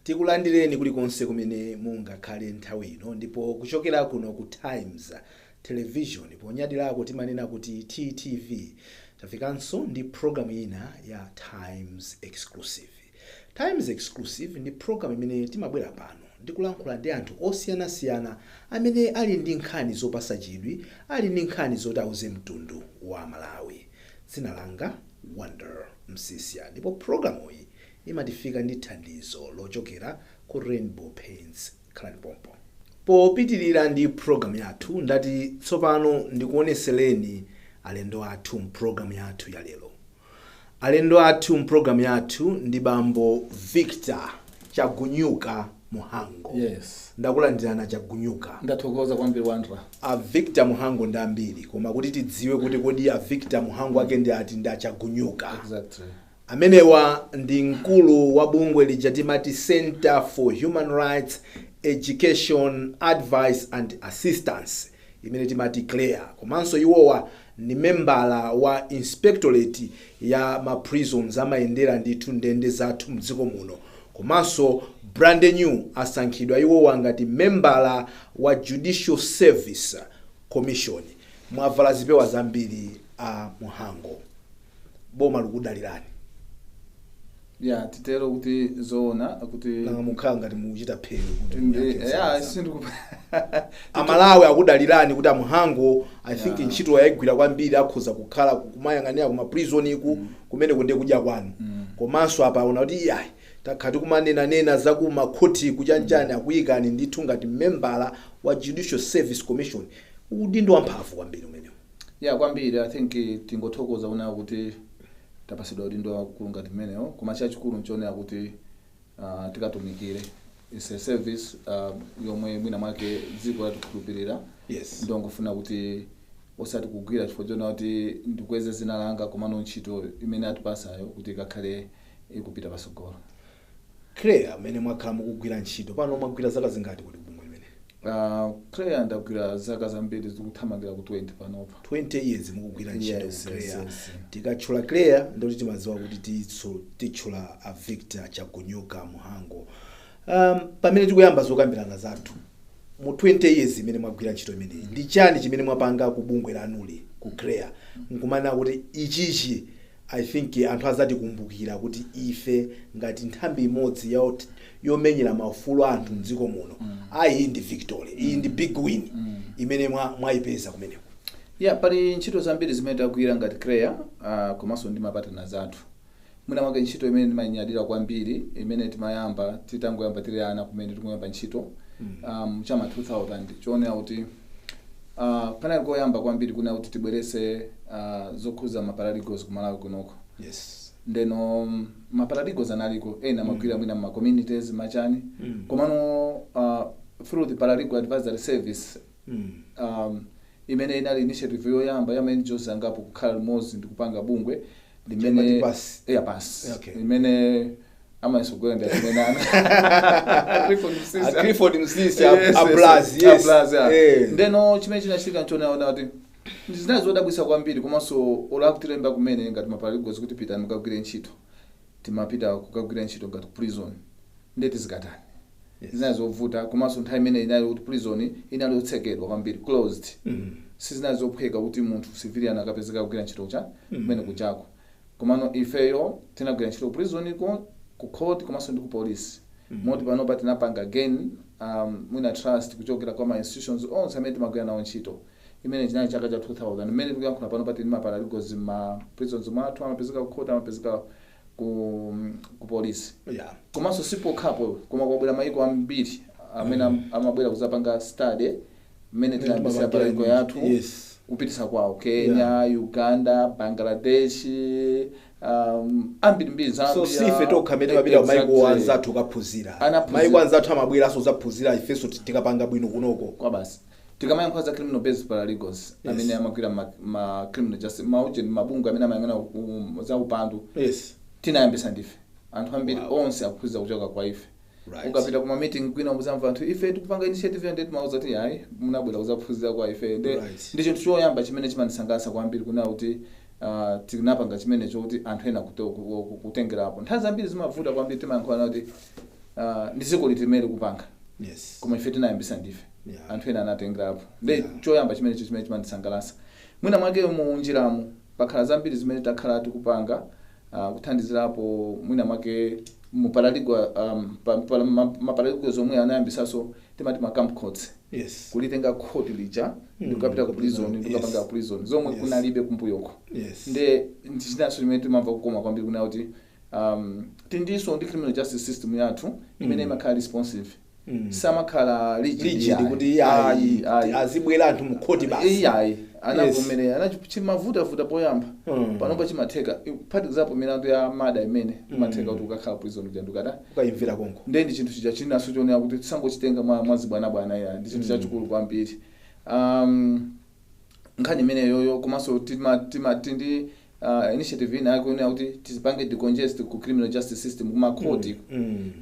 Tikulandireni kulikonse kumene mungakhale nthawi ino, ndipo kuchokera kuno ku Times Television, ponyadirako timanena kuti TTV, tafikanso ndi programu ina ya Times Exclusive. Times Exclusive ndi programu imene timabwera pano ndi kulankhula ndi anthu osiyanasiyana amene ali ndi nkhani zopasa chidwi, ali ndi nkhani zoti auze mtundu wa Malawi. Dzina langa Wonder Msisya, ndipo programu iyi imatifika ndi thandizo lochokera ku Rainbow Paints. Khalani pompo. Popitirira ndi programu yathu, ndati tsopano ndikuonesereni alendo athu mpulogalamu yathu ya lero. Alendo athu mpulogalamu yathu ndi bambo Victor Chagunyuka Muhango. Yes. Ndakulandirana, Chagunyuka. Ndathokoza kwambiri, Wandra. A Victor Muhango ndi ambiri, koma kuti tidziwe kuti kodi a Victor Muhango ake ndi ati, ndi aChagunyuka. Exactly. Amenewa ndi mkulu wa bungwe lija timati Center for Human Rights Education, Advice and Assistance, imene timati CHREAA. Komanso iwowa ndi membala wa inspectorate ya ma prisons, amayendera ndithu ndende zathu mdziko muno. Komanso brand new asankhidwa iwowa ngati membala wa Judicial Service Commission. Mwavala zipewa zambiri, a Muhango. Boma likudalirani. Ya, titero kuti zoona kuti Nanga mukhala ngati mukuchita phero kuti muyankhe ya msanga. Sindiku Amalawi akudalirani kuti aMuhango, I think, ntchito yayigwira kwambiri, akhoza kukhala kumayang'anira kuma prison iku kumene kunde kudya kwanu. Komanso apa aona kuti iyayi, takhala tikumanenanena za ku makhoti kuchanchani, akuyikani ndithu ngati membala wa Judicial Service Commission, udindo wamphamvu kwambiri umenewu. Ya, kwambiri. I think tingothokoza kunena kuti tapasidwa udindo wakulu ngati mmenewo, koma chachikulu nchonena kuti tikatumikire. It's a service yomwe mwina mwake dziko latikhulupirira. Ndongofuna kuti osati kugwira chifukwa chona kuti ndikweze zina langa, komano ntchito imene atipasayo kuti ikakhale ikupita pasogolo. CHREAA amene mwakhala mukugwira ntchito pano, mwagwira zaka zingati kuti bungwe limene? CHREAA ndagwira zaka zambiri, zikuthamangira ku 20 panopa. 20 years mukugwira ntchito ku CHREAA. Yes. Tikatchula CHREAA ndikuti timadziwa kuti titchula a Victor Chagunyuka Muhango. Pamene tikuyamba zokambirana zathu, mu 20 years imene mwagwira ntchito imeneyi, ndi chani chimene mwapanga ku bungwe lanuli ku CHREAA nkumanena kuti ichichi I think anthu azatikumbukira kuti ife ngati nthambi imodzi yomenyera maufulu a anthu mdziko muno, ayi, iyi ndi victory, iyi ndi big win imene mwayipeza kumeneko? Ya, pali ntchito zambiri zimene tagwira ngati CHREAA, komanso ndi mapartners athu. Mwina mwake ntchito imene ndimayinyadira kwambiri, imene timayamba titangoyamba tili ana kumene tikuyamba ntchito chama 2000, choonera kuti panali koyamba kwambiri kuna kuti tibwerese zokhuza ma paralegals ku Malawi kunoko. Ndeno ma paralegals analiko ena amagwira mwina ma communities machani, komano through the Paralegal Advisory Service, imene inali initiative yoyamba ya NGOs angapo kukhala limodzi ndi kupanga bungwe limene Chamati PAS. Yeah, PAS. Limene amayisogolera ndi amene ana Clifford Msisi. A Clifford Msisi, a Yes. Blaz, yes. A Blaz, yeah. Ndeno chimene chinachitika nchonaona kuti zinali zodabwitsa kwambiri, komanso olakutilemba kumene ngati maparalegals kuti pitani mukagwire ntchito, timapita kukagwira ntchito ngati prison, ndeti zikatani? Zinali zovuta. Komanso nthawi imene inali kuti prison inali yotsekedwa kwambiri, closed. Sizinali zophweka kuti munthu civilian akapezeka kugwira ntchito cha kumene kuchako. Komano ifeyo tinagwira ntchito ku prison ko, ku court, komanso ndi ku police, moti panopa tinapanga gain mwina trust kuchokera kwa ma institutions onse amene timagwira nawo ntchito. Imene chinali chaka cha 2000. Imene tikuyankhula panopa, tili ma paralegals ma prisons mwathu, amapezeka ku court, amapezeka ku police. Komanso sipokhapo, koma kwabwera maiko ambiri amene amabwera kuzapanga study mmene tinayambisira paralegal yathu kupitisa kwawo, Kenya, Uganda, Bangladesh, ambirimbiri, Zambia. So sife tokha amene timapita kumaiko anzathu kukaphunzira. Anaphunzira. Maiko anzathu amabweranso zaphunzira ifenso tikapanga bwino kunoko. Kwa basi, tikamayankhula za criminal based paralegals, amene amagwira ma criminal justice, mauje mabungwe amene amayang'ana za upandu, tinayambisa ndife. Anthu ambiri onse akuphunzira kuchoka kwa ife. Ukapita kuma meeting kwina muzamva anthu, ife tikupanga initiative ya, ndeti mauza kuti ayi, munabwera kuzaphunzira kwa ife. Nde ndi chinthu choyamba chimene chimandisangalatsa kwambiri kuna kuti tinapanga chimenecho kuti anthu ena kutengerapo. Nthawi zambiri zimavuta kwambiri, timayankhulana kuti Ndi dziko liti limene likupanga? Koma ife tinayambisa ndife. Anthu ena anatengerapo. Ndi choyamba chimenecho chimene chimandisangalatsa. Mwina mwake mu njiramo pakhala zambiri zimene takhala tikupanga, kuthandizirapo mwina mwake mu paralegal, ma paralegal zomwe anayambisaso, timati ma camp courts, kulitenga khoti lija ndikukapita ku prison, ndikukapanga prison zomwe kunalibe kumbuyoko. Nde ndichinanso chimene timamva kukoma kwambiri kuna kuti tindiso ndi criminal justice system yathu imene imakhala responsive. Samakhala rigid. Rigid Ayi. kuti Ayi, ayi. azibwera anthu mu khoti basi. Iyayi, anavomerera. Chimavutavuta poyamba. Panopa chimatheka, kuphatikizapo milandu ya murder imene imatheka kuti ukakhala prison kuja ndikata Ukayimvera konko. Nde ndi chinthu chija chinaso chionera kuti tisangochitenga mwazibwanabwana ya, ndi chinthu chachikulu kwambiri, nkhani imeneyoyo. Komanso tima tindi initiative ina yake yonena kuti tizipange decongest ku criminal justice system, kumakhoti.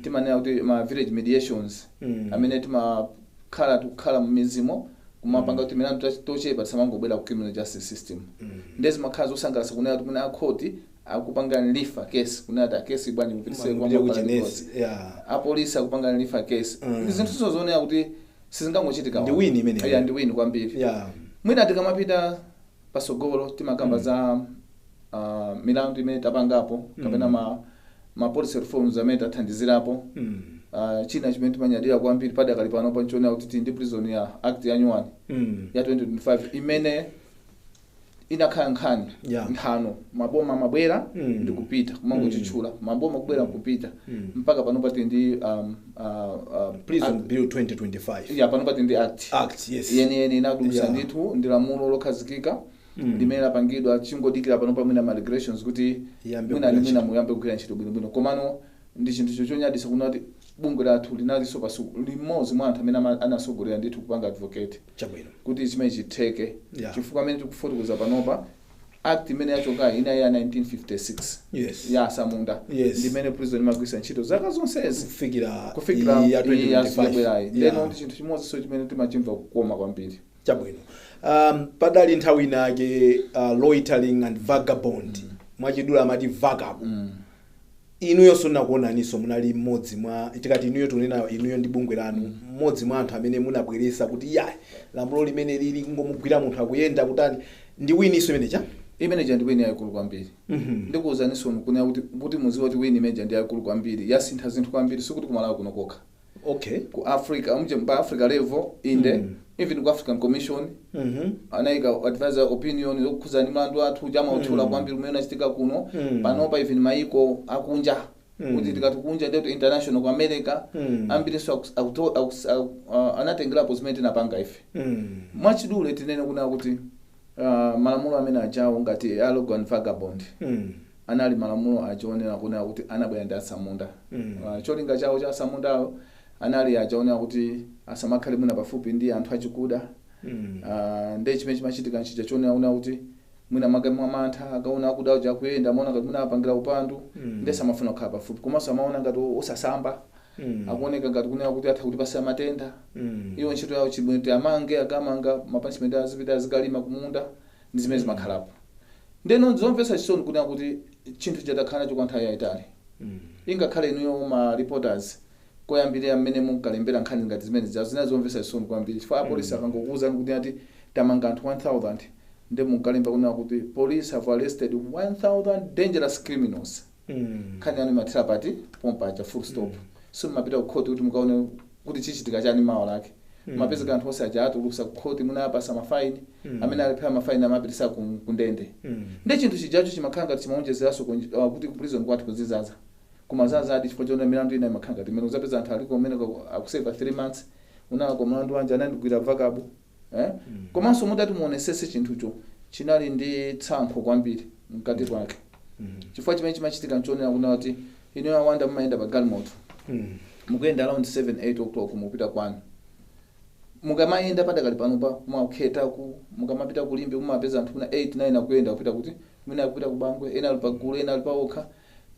Timanena kuti ma village mediations amene timakhala tikukhala mmizimo kumapanga kuti milandu tochepa tisamangobwera ku criminal justice system. Ndiye zimakhala zosangalatsa kunena kuti mwina akhoti akupanga refer case, kunena kuti akesi bwanji mupitise kwa Mupite ku ma Chinesi, yeah. Apolisi akupanga refer case. Zinthu zoonera kuti sizingangochitika. Ndi win imeneyo. Yeah, ndi win kwambiri. Mwina tikamapita pasogolo timakamba za milandu imene tapangapo kapena ma policy reforms amene tathandizirapo. China chimene timanyadira kwambiri padakali pano nchoonera kuti tili ndi Prison ya Act ya new one ya 2025 imene inakhala nkhani, nthano, maboma amabwera ndikupita kumangochitchula, maboma kubwera nkupita, mpaka panopa tili ndi Prison Act. Bill 2025. Ya, panopa tili ndi act. Act, yes. Yeniyeni inadutsa. Ndithu ndi lamulo lokhazikika limene lapangidwa, chingodikira panopa mwina ma regulations kuti Iyambe mwina kugwira ndi mwina ntchito. muyambe kugwira ntchito bwinobwino. Komano ndi chinthu chonyadisa kuna kuti bungwe lathu linalinso pasu limodzi mwa anthu amene anasogolera ndithu kupanga advocate kuti chimene chitheke, chifukwa amene tikufotokoza panopa, act imene yachokayi ina ya 1956 ya asamunda, ndimene prison imagwisa ntchito zaka zonsezi kufikira kufikira ya 2025. Yabwerayi. Ndeno ndi chinthu chimodzinso chimene timachimva kukoma kwambiri. Chabwino. Padali nthawi inake loitering and vagabond, mwachidula amati vagabond. Inuyonso nakuonaninso munali mmodzi mwa, tikati inuyo tunena inuyo ndi bungwe lanu, mmodzi mwa anthu amene munabweresa kuti ya, lamulo limene lili kungomugwira munthu akuyenda kutani, ndi wininso imenecha. Imeneja ndi win yayikulu kwambiri. Ndikuwuzaninso kunena kuti muziwe kuti win imeneja ndi yayikulu kwambiri, yasintha zinthu kwambiri, sikuti kumalawi kuno kokha, ku Africa mje, pa Africa level inde, even ku African Commission anayika advisor opinion yokhuza ndi mlandu athu chamautchula kwambiri umene unachitika kuno. Panopa even maiko akunja, kuti tikati kunja ndetu international, ku America, ambirinso anatengerapo zimene tinapanga ife. Mwachidule tinene kuna kuti malamulo amene ajawo ngati a rogue and vagabond anali malamulo achionera kunena kuti anabwera ndi atsamunda. Cholinga chawo cha atsamundawo anali achaonera kuti asamakhale mwina pafupi ndi anthu achikuda. Ndiye chimene chimachitika nchija chionera kuna kuti mwina make mwamantha akaona akuda uja akuyenda, amaona ngati mwina apangira upandu. Ndiye samafuna kukhala pafupi, komanso amaona ngati osasamba, akuoneka ngati kunena kuti atha kutipasira matenda. Iwo ntchito yawo chibwino kuti amange, akamanga ma punishment azipita azikalima kumunda, ndi zimene zimakhalapo. Ndeno zomvetsa chisoni kunena kuti chinthu chatakhala nacho kwa nthawi yayitali. Ingakhale inuyo ma reporters koyambirira mmene munkalembera nkhani ngati zimene zija, zinali zomvetsa chisoni kwambiri, chifukwa apolisi akangokuwuzani kuti ati tamanga anthu 1000, ndi munkalemba kunena kuti police have arrested 1000 dangerous criminals. Nkhani yanu imathera pati? Pompaja, full stop. So mumapita ku khoti kuti mukaone kuti chichitika chani mawa lake. Mapezeka anthu onse aja atulusa ku khoti, munapasa mafaini. Amene alephera mafaini amapitisa ku ndende. Ndi chinthu chijacho chimakhala ngati chimaonjezeranso kuti ku prison kwathu kuzizaza, kumazaza adi, chifukwa chona milandu ina imakhala ngati imene uzapeza anthu aliko umene akuseva 3 months, unala mlandu wanje anandigwira vakabu, eh? Komanso mutati muonesese, chinthucho chinali ndi tsankho kwambiri mkati kwake, chifukwa chimene chimachitika nchonera kuna kuti inu awanda mumayenda pa galimoto, mukuyenda around 7 8 o'clock, mukupita kwanu. Mukamayenda padakali panopa kumakhetaku, mukamapita kulimbe, mumapeza anthu kuna 8 9 akuyenda kupita kuti mwina akupita kubangwe, ena ali pagulu, ena ali paokha.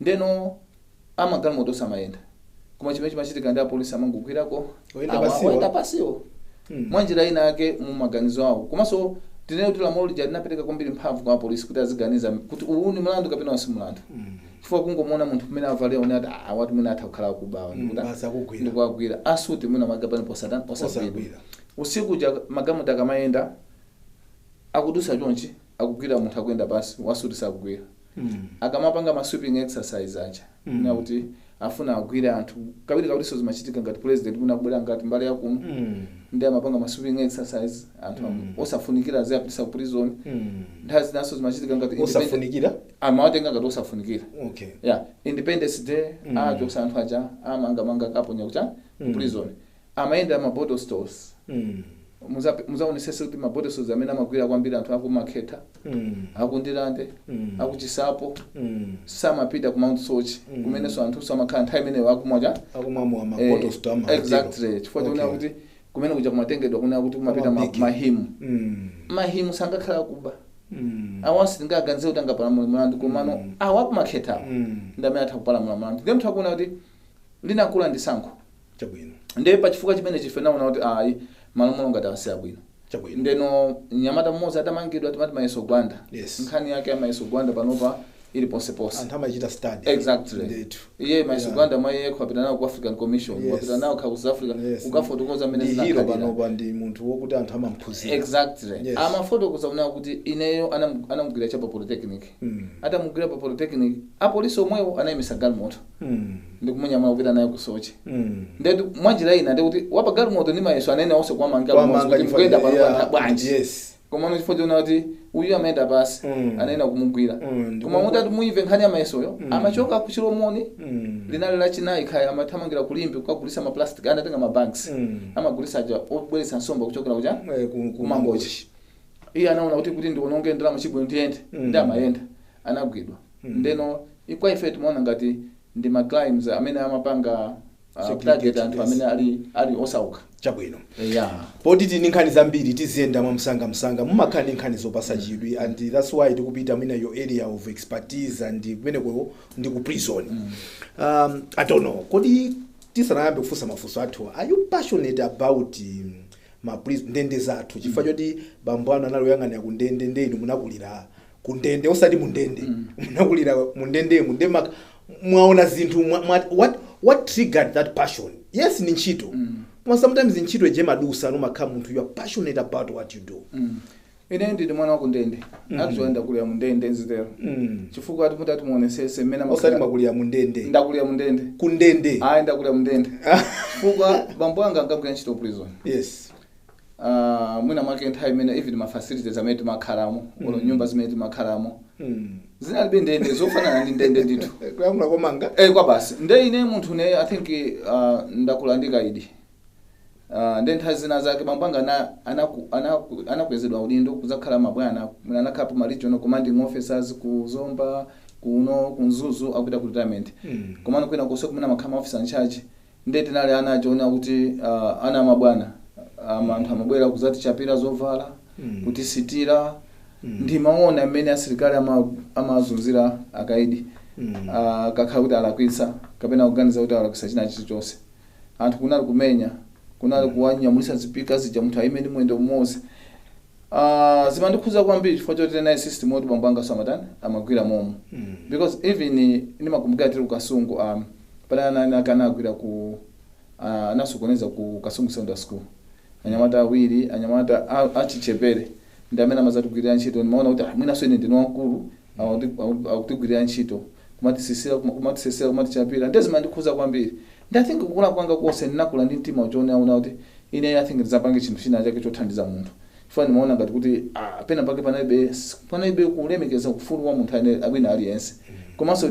Ndeno amagalimoto samayenda, koma chimene chimachitika ndi apolisi amangogwirako Oyenda pasiwo. Oyenda pasiwo mwanjira ina yake mu maganizo awo. Komanso tinene kuti lamulo lija linapereka kwambiri mphamvu kwa apolisi kuti aziganiza kuti uwu ni mlandu kapena si mlandu. Chifukwa kungomuona munthu kumene avalira, une ati, "Ah, wati mwina atha kukhala akubawa." Basi akugwira. Ndikuwagwira asuti, mwina magapani posatani, osagwidwa. Osagwira. Usiku ja magalimoto akamayenda, akudusa chonchi, akugwira munthu akuyenda pasi, wasuti sakugwira. Akamapanga ma sweeping exercise aja, na kuti afuna agwire anthu, kawiri kawiriso zimachitika ngati president mwina akubwera ngati mbali yakuno, ndi amapanga ma sweeping exercise, anthu osafunikira aziyapitisa ku prison. Nthawi zinaso zimachitika ngati Osafunikira? Amawatenga ngati osafunikira. Yeah, Independence Day, achosa anthu aja, amangamanga, kaponya kucha ku prison. Amayenda ma bottle stores. Muzaonesese kuti ma bottle stores amene amagwira kwambiri anthu akumakhetha, akundilande, akuchisapo. Samapita ku Mount Soche, kumenenso anthu amakhala nthawi imeneyo akumwacha. Akumamwa ma bottle store ama. Exactly, chifukwa chakuona kuti kumene kuja kumatengedwa kuna kuti kumapita Amabigi. Mahimu. Mahimu sangakhala kuba. Awansi tingaganize kuti angapalamula mlandu, komano awa akumakhetha ndi amene atha kupalamula mlandu. Ndiye munthu akuona kuti linakula ndi sankho. Ndiye pachifukwa chimene chife naona kuti ayi, malamulo ngati awasiya bwino. Ndeno mnyamata mmodzi atamangidwa, timati Mayeso Gwanda. Nkhani yake ya Mayeso Gwanda panopa ili ponseponse. Anthu amachita study. Exactly. Ndithu. Iye Mayeso Gwanda mwayekho apita nawo ku African Commission, wapita nawo ku South Africa kukafotokoza mmene Ndi hero. zinakhalira. Panopa ndi munthu wokuti anthu amamphunzira. Exactly. Amafotokoza kunena kuti ineyo anamugwira cha pa Polytechnic. Atamugwira pa Polytechnic, apolisi omwewo anayimisa galimoto ndikumunyamula kupita naye ku Soche. Ndetu mwanjira ina ndikuti wapa galimoto ndi Mayeso anene onse kuwamanga Kwamanga. kuti mkuyenda pano pantha bwanji? Komano chifukwa choona kuti uyu amayenda pasi, anayenda kumugwira. Koma mutati muimve nkhani ya Mayesoyo, amachoka ku Chilomoni, linali lachinayi khaya, amathamangira kulimbi kukagulisa ma plastic, anatenga ma bags, amagulisa aja obweretsa nsomba kuchokera kucha Kumangochi. Iye anaona kuti ndiononge ndalama, chibwino ndiyende. Ndi amayenda, anagwidwa. Ndeno ikwa ife timaona ngati ndi ma crimes amene amapanga Segregate, target anthu amene ali osauka. Chabwino. Poti tili ndi nkhani zambiri, tiziyenda mwamsangamsanga. Mumakhala ndi nkhani zopasa chidwi, and that's why tikupita mwina your area of expertise, and kumeneko ndi ku prison. I don't know, kodi tisanayambe kufunsa mafunso athu, are you passionate about ma prison, ndende zathu? Chifukwa choti bambo anu anali oyang'anira ku ndende, nde inu munakulira ku ndende, osati mu ndende, munakulira mu ndendemo, nde mwaona zinthu what triggered that passion? Yes, ni ntchito, koma sometimes ntchito ije madusa, numakhala munthu you are passionate about what you do. Ine ndili mwana wa kundende. Actually ndakulira mu ndende, nzitero, chifukwa ati mutati muonesese mmene Osati mwakulira mu ndende. Ndakulira mu ndende. Ku ndende? Ayi, ndakulira mu ndende chifukwa bambo anga ankagwira ntchito prison. Mwina mwake nthawi imene even ma facilities amene timakhalamo, olo nyumba zimene timakhalamo, zinalibe ndende, zofanana ndi ndende ndithu. Kuyankhula komanga. Eh, kwa basi. Nde ine munthu ne I think ndakula ndi kaidi. Nde nthawi zina zake bambo anga anakwezedwa udindo kuzakhala mabwana, mwina anakhalapo ma regional commanding officers ku Zomba kuno, ku Mzuzu, akupita ku retirement. Komano kwina konse kumene amakhala ma officer in charge, nde tinali ana achiona kuti ana amabwana, anthu amabwera kuzatichapira zovala, kutisitira. Ndimaona mmene asilikali amazunzira akaidi. Kakhala kuti alakwitsa kapena kuganiza kuti alakwitsa china chilichonse, anthu kunali kumenya, kunali kuwanyamulisa zipika zija, munthu aime ndi mwendo umodzi. Zimandikhuza kwambiri chifukwa choti nayi system yoti bambo anga samatani, amagwira momo. Because even ndimakumbukira tili ku Kasungu, panali akanagwira ku anasokoneza ku Kasungu Secondary School, anyamata awiri, anyamata achichepere ndi amene amazatigwirira ntchito. Ndimaona kuti, ah, mwinanso ine ndine wamkulu, akutigwirira ntchito kumatisisira, kumatisesera, kumatichapira. Ndiye zimandikhuza kwambiri. Ndi I think kukula kwanga konse ndinakula ndi mtima uchoona kuti ine I think ndidzapange chinthu china chake chothandiza munthu, chifukwa ndimaona ngati kuti, ah, pena pake panalibe kulemekeza ufulu wa munthu ane wina aliyense. Komanso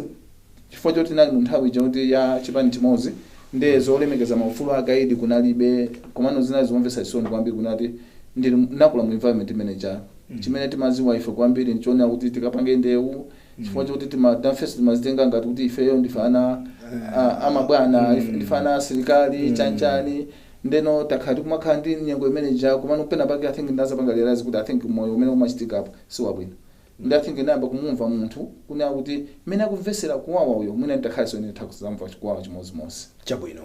chifukwa choti nali mu nthawi choti ya chipani chimodzi, ndiye zolemekeza maufulu akaidi kunalibe. Komano zinali zomvetsa chisoni kwambiri kunati ndili nakula mu environment manager, chimene timaziwa ife kwambiri nchoona kuti tikapange ndewu, chifukwa choti nafenso timazitenga ngati kuti ifeyo ndife ana amabwana, ndife ana asilikali, chanchani. Ndeno takhala tikumakhala ndi nyengo imene ja. Komano pena pake I think ndazapanga realize kuti I think moyo umene umachitikapo si wabwino. Ndi I think ndinayamba kumumva munthu kunena kuti mmene akumvesera kuwawa uyo, mwina nditakhalenso ine nditha kuzamva kuwawa chimodzimodzi. Chabwino.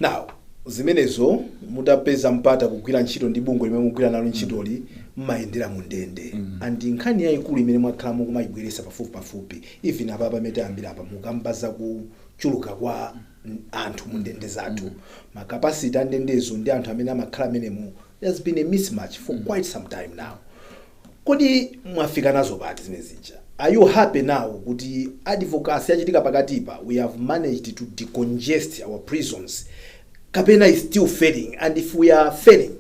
Now Zimenezo mutapeza mpata kugwira ntchito ndi bungwe limene mugwira nalo ntchitoli, mmayendera mu ndende, and nkhani yayikulu imene mwakhala mukumayibweresa pafupi pafupi, even apa pamene tayambira apa, mukamba za kuchuluka kwa anthu mu ndende zathu, ma capacity a ndendezo ndi anthu amene amakhala amenemo, there's been a mismatch for quite some time now. Kodi mwafika nazo pati zimene zija? Are you happy now kuti advocacy yachitika pakatipa, we have managed to decongest our prisons, kapena is still failing? And if we are failing,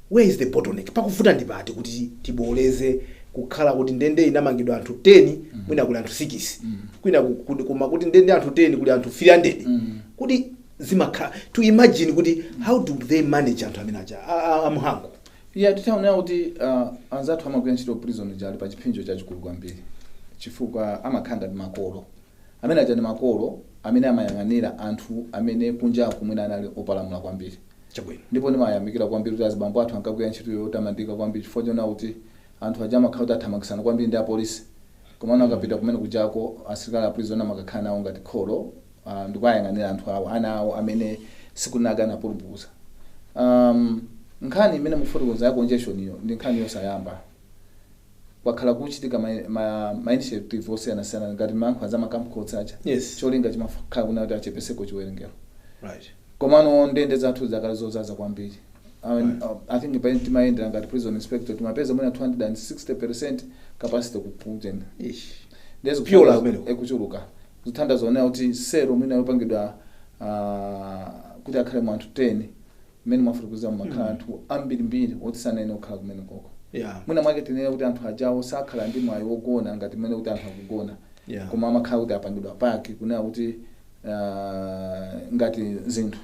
where is the bottleneck? Pakuvuta ndi pati kuti tiboleze kukhala kuti ndende inamangidwa anthu 10, mwina kuli anthu 6, kwina koma kuti ndende anthu 10 kuli anthu 300? Kuti zimakhala to imagine kuti how do they manage anthu amene aja, a Mhango? Yeah, titaonera kuti anzathu amagwira ntchito prison jali pa chipsinjo chachikulu kwambiri, chifukwa amakhala ngati makolo. Amene aja ndi makolo amene amayang'anira anthu amene kunjaku mwina anali opalamula kwambiri. Ndipo ndimayamikira kwambiri kuti azibambo athu ankagwira ntchito yotamandika kwambiri, chifukwa chona kuti anthu aja amakhala kuti athamangisana kwambiri ndi apolisi, komano akapita kumene kujako, asilikali a prison amakakhala nawo ngati kholo, ndikuyang'anira anthu awo, ana awo amene sikunaka anapulupudza. Nkhani imene mufotokoza ya congestion iyo ndi nkhani yosayamba. Kwakhala kuchitika ma initiative osiyanasiyana ngati mankho za ma camp courts aja. Cholinga chimakhala kuna kuti achepeseko chiwerengero. Komano ndende zathu zakale zozaza kwambiri. I mean, I think pamene timayendera ngati prison inspector, timapeza mwina 260% capacity kutenda. Ish. Pyola kumeneko. Ekuchuluka zithandaza onera kuti selo mwina yopangidwa kuti akhale mu anthu 10, mmene mwafutukuza mumakhala anthu ambirimbiri oti sanene kukhala kumene koko. Mwina mwake tinene kuti anthu ajawo sakhala ndi mwayi wogona ngati mmene kuti anthu akugona, koma amakhala kuti apangidwa pack kunena kuti ngati zinthu.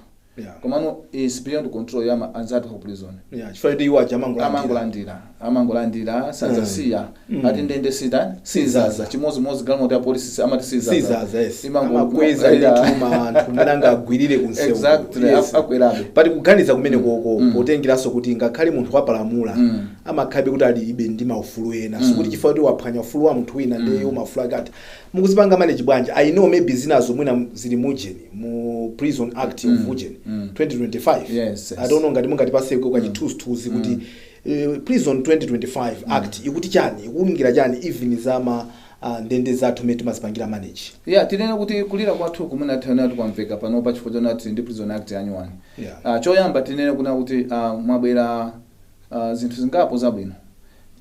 Komano is beyond control ya anzathu ku prison. Yeah, chifukwa kuti iwo aja amangolandira. Amangolandira, amangolandira, sadzasiya. Ati ndende sita sizaza, chimozimozi galimoto ya polisi amati sizaza. Sizaza, yes. Amakweza ndituma anthu mmene angagwirire kunsewu. Exactly. Akwerabe. Pati kuganiza kumene koko, potengeranso kuti ngakhale munthu wapalamula, amakhalabe kuti alibe ndi maufulu ena, sikuti chifukwa kuti waphwanya ufulu wa munthu wina ndiye maufulu ake ati. Mukuzipanga manage bwanji? I know maybe zinazo mwina zili mujeni mu Prison Act of ujeni 2025. Yes. I don't know ngati mungatipaseko kachithunzithunzi kuti Prison 2025 Act ikuti chani, ikuwunikira chani, even zama ndende zathu mmene timazipangira manage? Yeah, tinene kuti kulira kwathu kumene athaona kuti kwamveka panopa chifukwa chonati ndi Prison Act yanyuwani. Choyamba tinene kuna kuti mwabwera zinthu zingapo zabwino.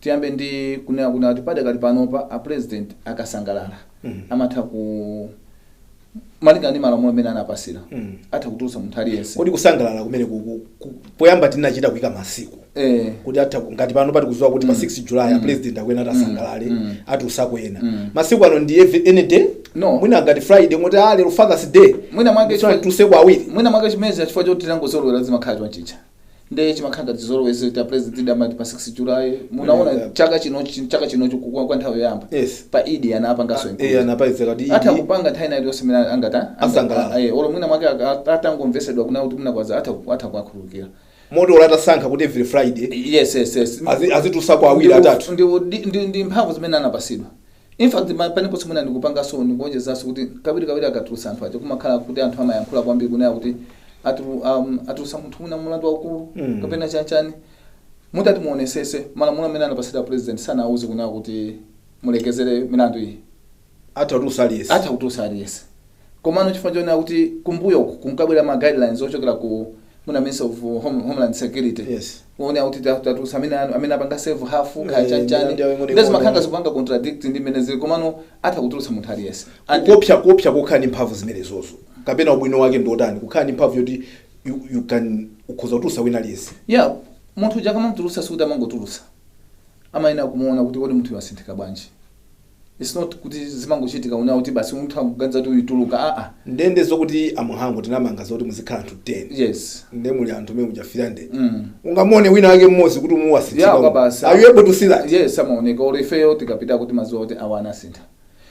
Tiyambe ndi kunena kuna kuti padakali panopa a president akasangalala, amatha ku, malingana ndi malamulo amene anapasira, atha kutulutsa munthu aliyense. Kodi kusangalala kumene poyamba tinachita kuyika masiku kuti atha ngati pano pati kuziwa kuti pa 6 July a president akuyena ati asangalale, ati usako ena. Masiku ano ndi any day? No. Mwina ngati Friday ngoti ah, lero Father's Day, Mwina mwake tuseko awiri. Mwina mwake chimene chifukwa choti tinangozolowera zimakhala chonchicha, nde chimakhala ngati zolowezi ta president amati pa 6 July. Munaona chaka chino, chaka chinocho kwa nthawi yoyamba pa Idi anapanganso Anapezeka kuti atha kupanga nthawi iliyonse imene angata Asangalala. Olo mwina mwake atangomvesedwa kuna kuti mwina kwaza atha kuwakhululukira. Moti olo atasankha kuti every Friday Yes. Azitusako awiri, atatu. Ndi mphamvu zimene anapasidwa. In fact, paniponso mwina ndikupanganso, ndikuonjezanso kuti kawiri kawiri akatulutsa anthu aja, kumakhala kuti anthu amayankhula kwambiri kunena kuti atulutsa munthu mwina mulandu waukulu kapena chanchani. Mutati muonesese malamulo amene anapasidwa, president sanauze kunena kuti mulekezere milandu iyi. Atha kutulutsa aliyense. Atha kutulutsa aliyense, komano chifukwa chonena kuti kumbuyoku kunkabwera ma guidelines ochokera ku muna Minister of Homeland Security kuona kuti tatulutsa amene apanga serve half kaya chanchani. Milandu yawo ing'ono Ndezi makhanga ing'ono. zikupanga contradict ndi mmene zili, komano atha kutulutsa munthu aliyense. Kuopsa kukhala ndi mphamvu zimenezozo, kapena ubwino wake ndiotani kukhala ndi mphamvu yoti you can ukhoza kutulutsa wina aliyense? Yeah, munthu uja akamamutulutsa, sikuti amangotulutsa, amayenera kumuona kuti kodi munthu wasinthika bwanji. It's not kuti zimangochitika una kuti basi munthu akuganiza kuti uyituluka, aa. Ndende zokuti amuhango tinamanga zoti muzikhala anthu 10, nde muli anthu mene muja 300, ungamone wina wake mmodzi kuti umuwasinthika? Yeah, kwa basi. Are you able to see that? Yes, amaoneka. Olo ifeyo tikapita kuti mazuwa kuti awa anasintha.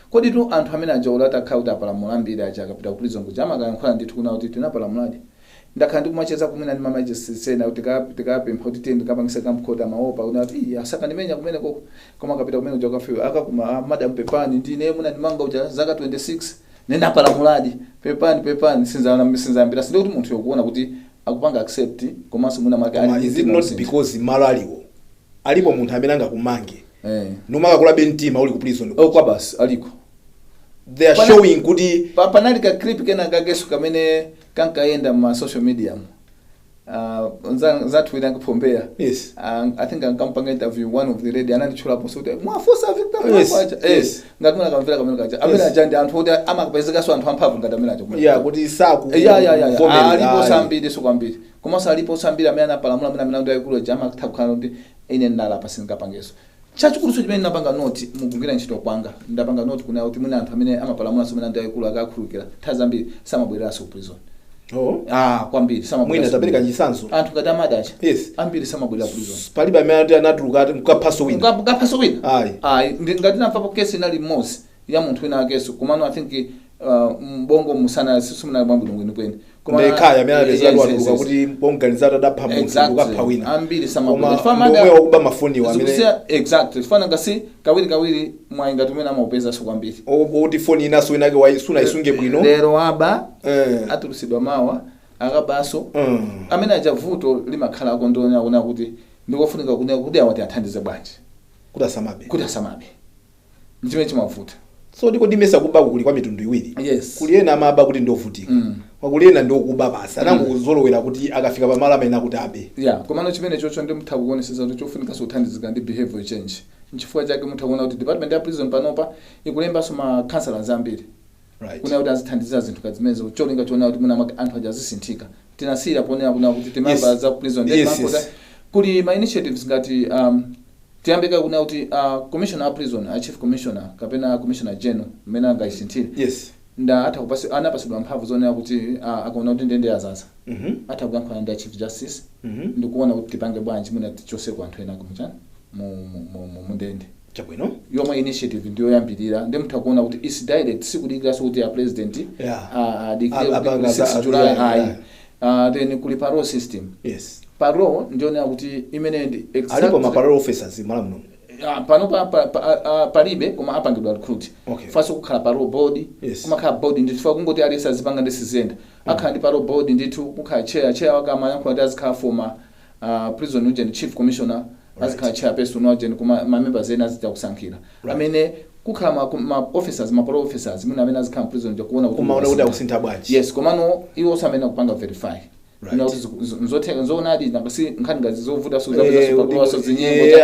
Kodi tu anthu amene aja olo atakhala kuti apalamula ambiri aja, akapita ku prison kuja amakayankhula ndithu kuna kuti tinapalamuladi. Ndakhala ndikumacheza kumene ndi ma magistrates ena kuti tikapempha kuti tiye ndikapangise camp court, amaopa kuna kuti "Ii, asakandimenya kumene koko." Koma akapita kumene kuja kafika akakuma, "Ah, madam, pepani, ndine muna ndimanga uja zaka 26, nenapalamuladi, pepani, pepani, sinzayambira." Sinde kuti munthu yokuona kuti Akupanga accept, komanso mwina mwake Koma ali is it mtima not usintha. because malo aliwo alipo munthu amene angakumange nomakakulabe mtima uli ku prison? Oh, kwa basi, aliko. They are showing kuti Panali ka clip kena kakeso kamene kankayenda ma social media, zathu ina nkuphombera. I think ankampanga interview one of the radio, ananditchulapo kuti mwafusa Victor Mhango aja. Ngati muna kamvera kamene kaja, amene aja ndi anthu kuti amapezekanso anthu amphamvu ngati amene aja kumene. Yeah, kuti saku Ya, vomereza, alipo ayi. sambiri, so kwambiri, komanso alipo sambiri amene anapalamula amene milandu yayikulu ija amatha kukhala kuti ine ndalapa, sindingapangenso. Chachikuluso chimene ndinapanga note mukugwira ntchito kwanga, ndapanga note kuna kuti mwina anthu amene amapalamulanso milandu yayikulu akakhululukira, nthawi zambiri samabwereranso ku prison. Oh. Ah, kwambiri Mwina samabwereranso. tapereka chitsanzo. Anthu ngati amadacha, ambiri samabwerera ku prison. Palibe amene ati anatuluka ati mkaphaso wina. Ngaphaso wina. Ayi. Ayi, ngati namvapo kesi inali mmodzi ya munthu wina akeso, komano I think mbongo musana simunali mwabwino kwenikweni. Ndekhaya amene anapezeka watuluka kuti pomganizatu adapha munthu, ndikukapha wina. Ambiri samabwera. Koma Chifukwa ndomwe wakuba mafoniwo amene Exactly, chifukwa ngasi kawiri kawiri mwayi ngati umene amaupezanso kwambiri. Oti foni inaso inake sunaisunge bwino. Lero aba, atulusidwa mawa akabaso. Amene aja vuto limakhalako ndionera kuna kuti ndikofunika kunena kuti awati athandize bwanji kuti asamabe. Kuti asamabe, chimene chimavuta. So ndiko ndimesa kubako kuli kwa mitundu iwiri. Kuli ena amaba kuti ndovutika, kuli ena ndokuba basi, anangozolowera kuti akafika pamalo amene akuti abe. Yeah, komano chimene chocho ndi mutha kuonesesa kuti chofunika kuthandizika ndi behavior change. Nchifukwa chake mutha kuona kuti department ya prison panopa ikulembanso ma counselors ambiri kuna kuti azithandiza zinthu kazimenezo, cholinga choona kuti mwina mwake anthu aja azisinthika. Tinasiyira ponena kuna kuti timamba za prison. Kuli ma initiatives ngati tiyambeka kuna kuti commissioner wa prison, a chief commissioner kapena commissioner general mmene angayisinthire, nda atha kupasi anapasidwa mphamvu zonena kuti akaona kuti ndende yazaza, atha kuyankhula ndi a chief justice ndikuona kuti tipange bwanji, mwina tichoseko anthu ena kumuchani mu ndende. Yomwe initiative ndiyoyambirira, ndi mutha kuona kuti is direct, sikudikiranso kuti a president adikire kuti Apanga kuli 6 July, ayi. Then kuli parole system. Parole ndionera kuti imene ndi Alipo ma parole officers mala muno? Ah, pano palibe, koma apangidwa recruit. Faso kukhala parole board. Kumakhala board ndithu, fa kungoti aliyense azipanga ndi sizenda. Akhala ndi parole board ndithu, kukhala chair wake amayankhula kuti azikhala former prison agent chief commissioner, azikhala chairperson wajeni, koma ma members ena azita kusankhira. Amene kukhala ma officers, ma parole officers mwina amene azikhala mu prison kuona kuti Kumaona kuti wasintha. akusintha bwanji. Yes, komano iwo osamene kupanga verify kuna kuti nzotheka, nzoonadi, nangasi nkhani ngazi zovuta so zapeza so zinyengo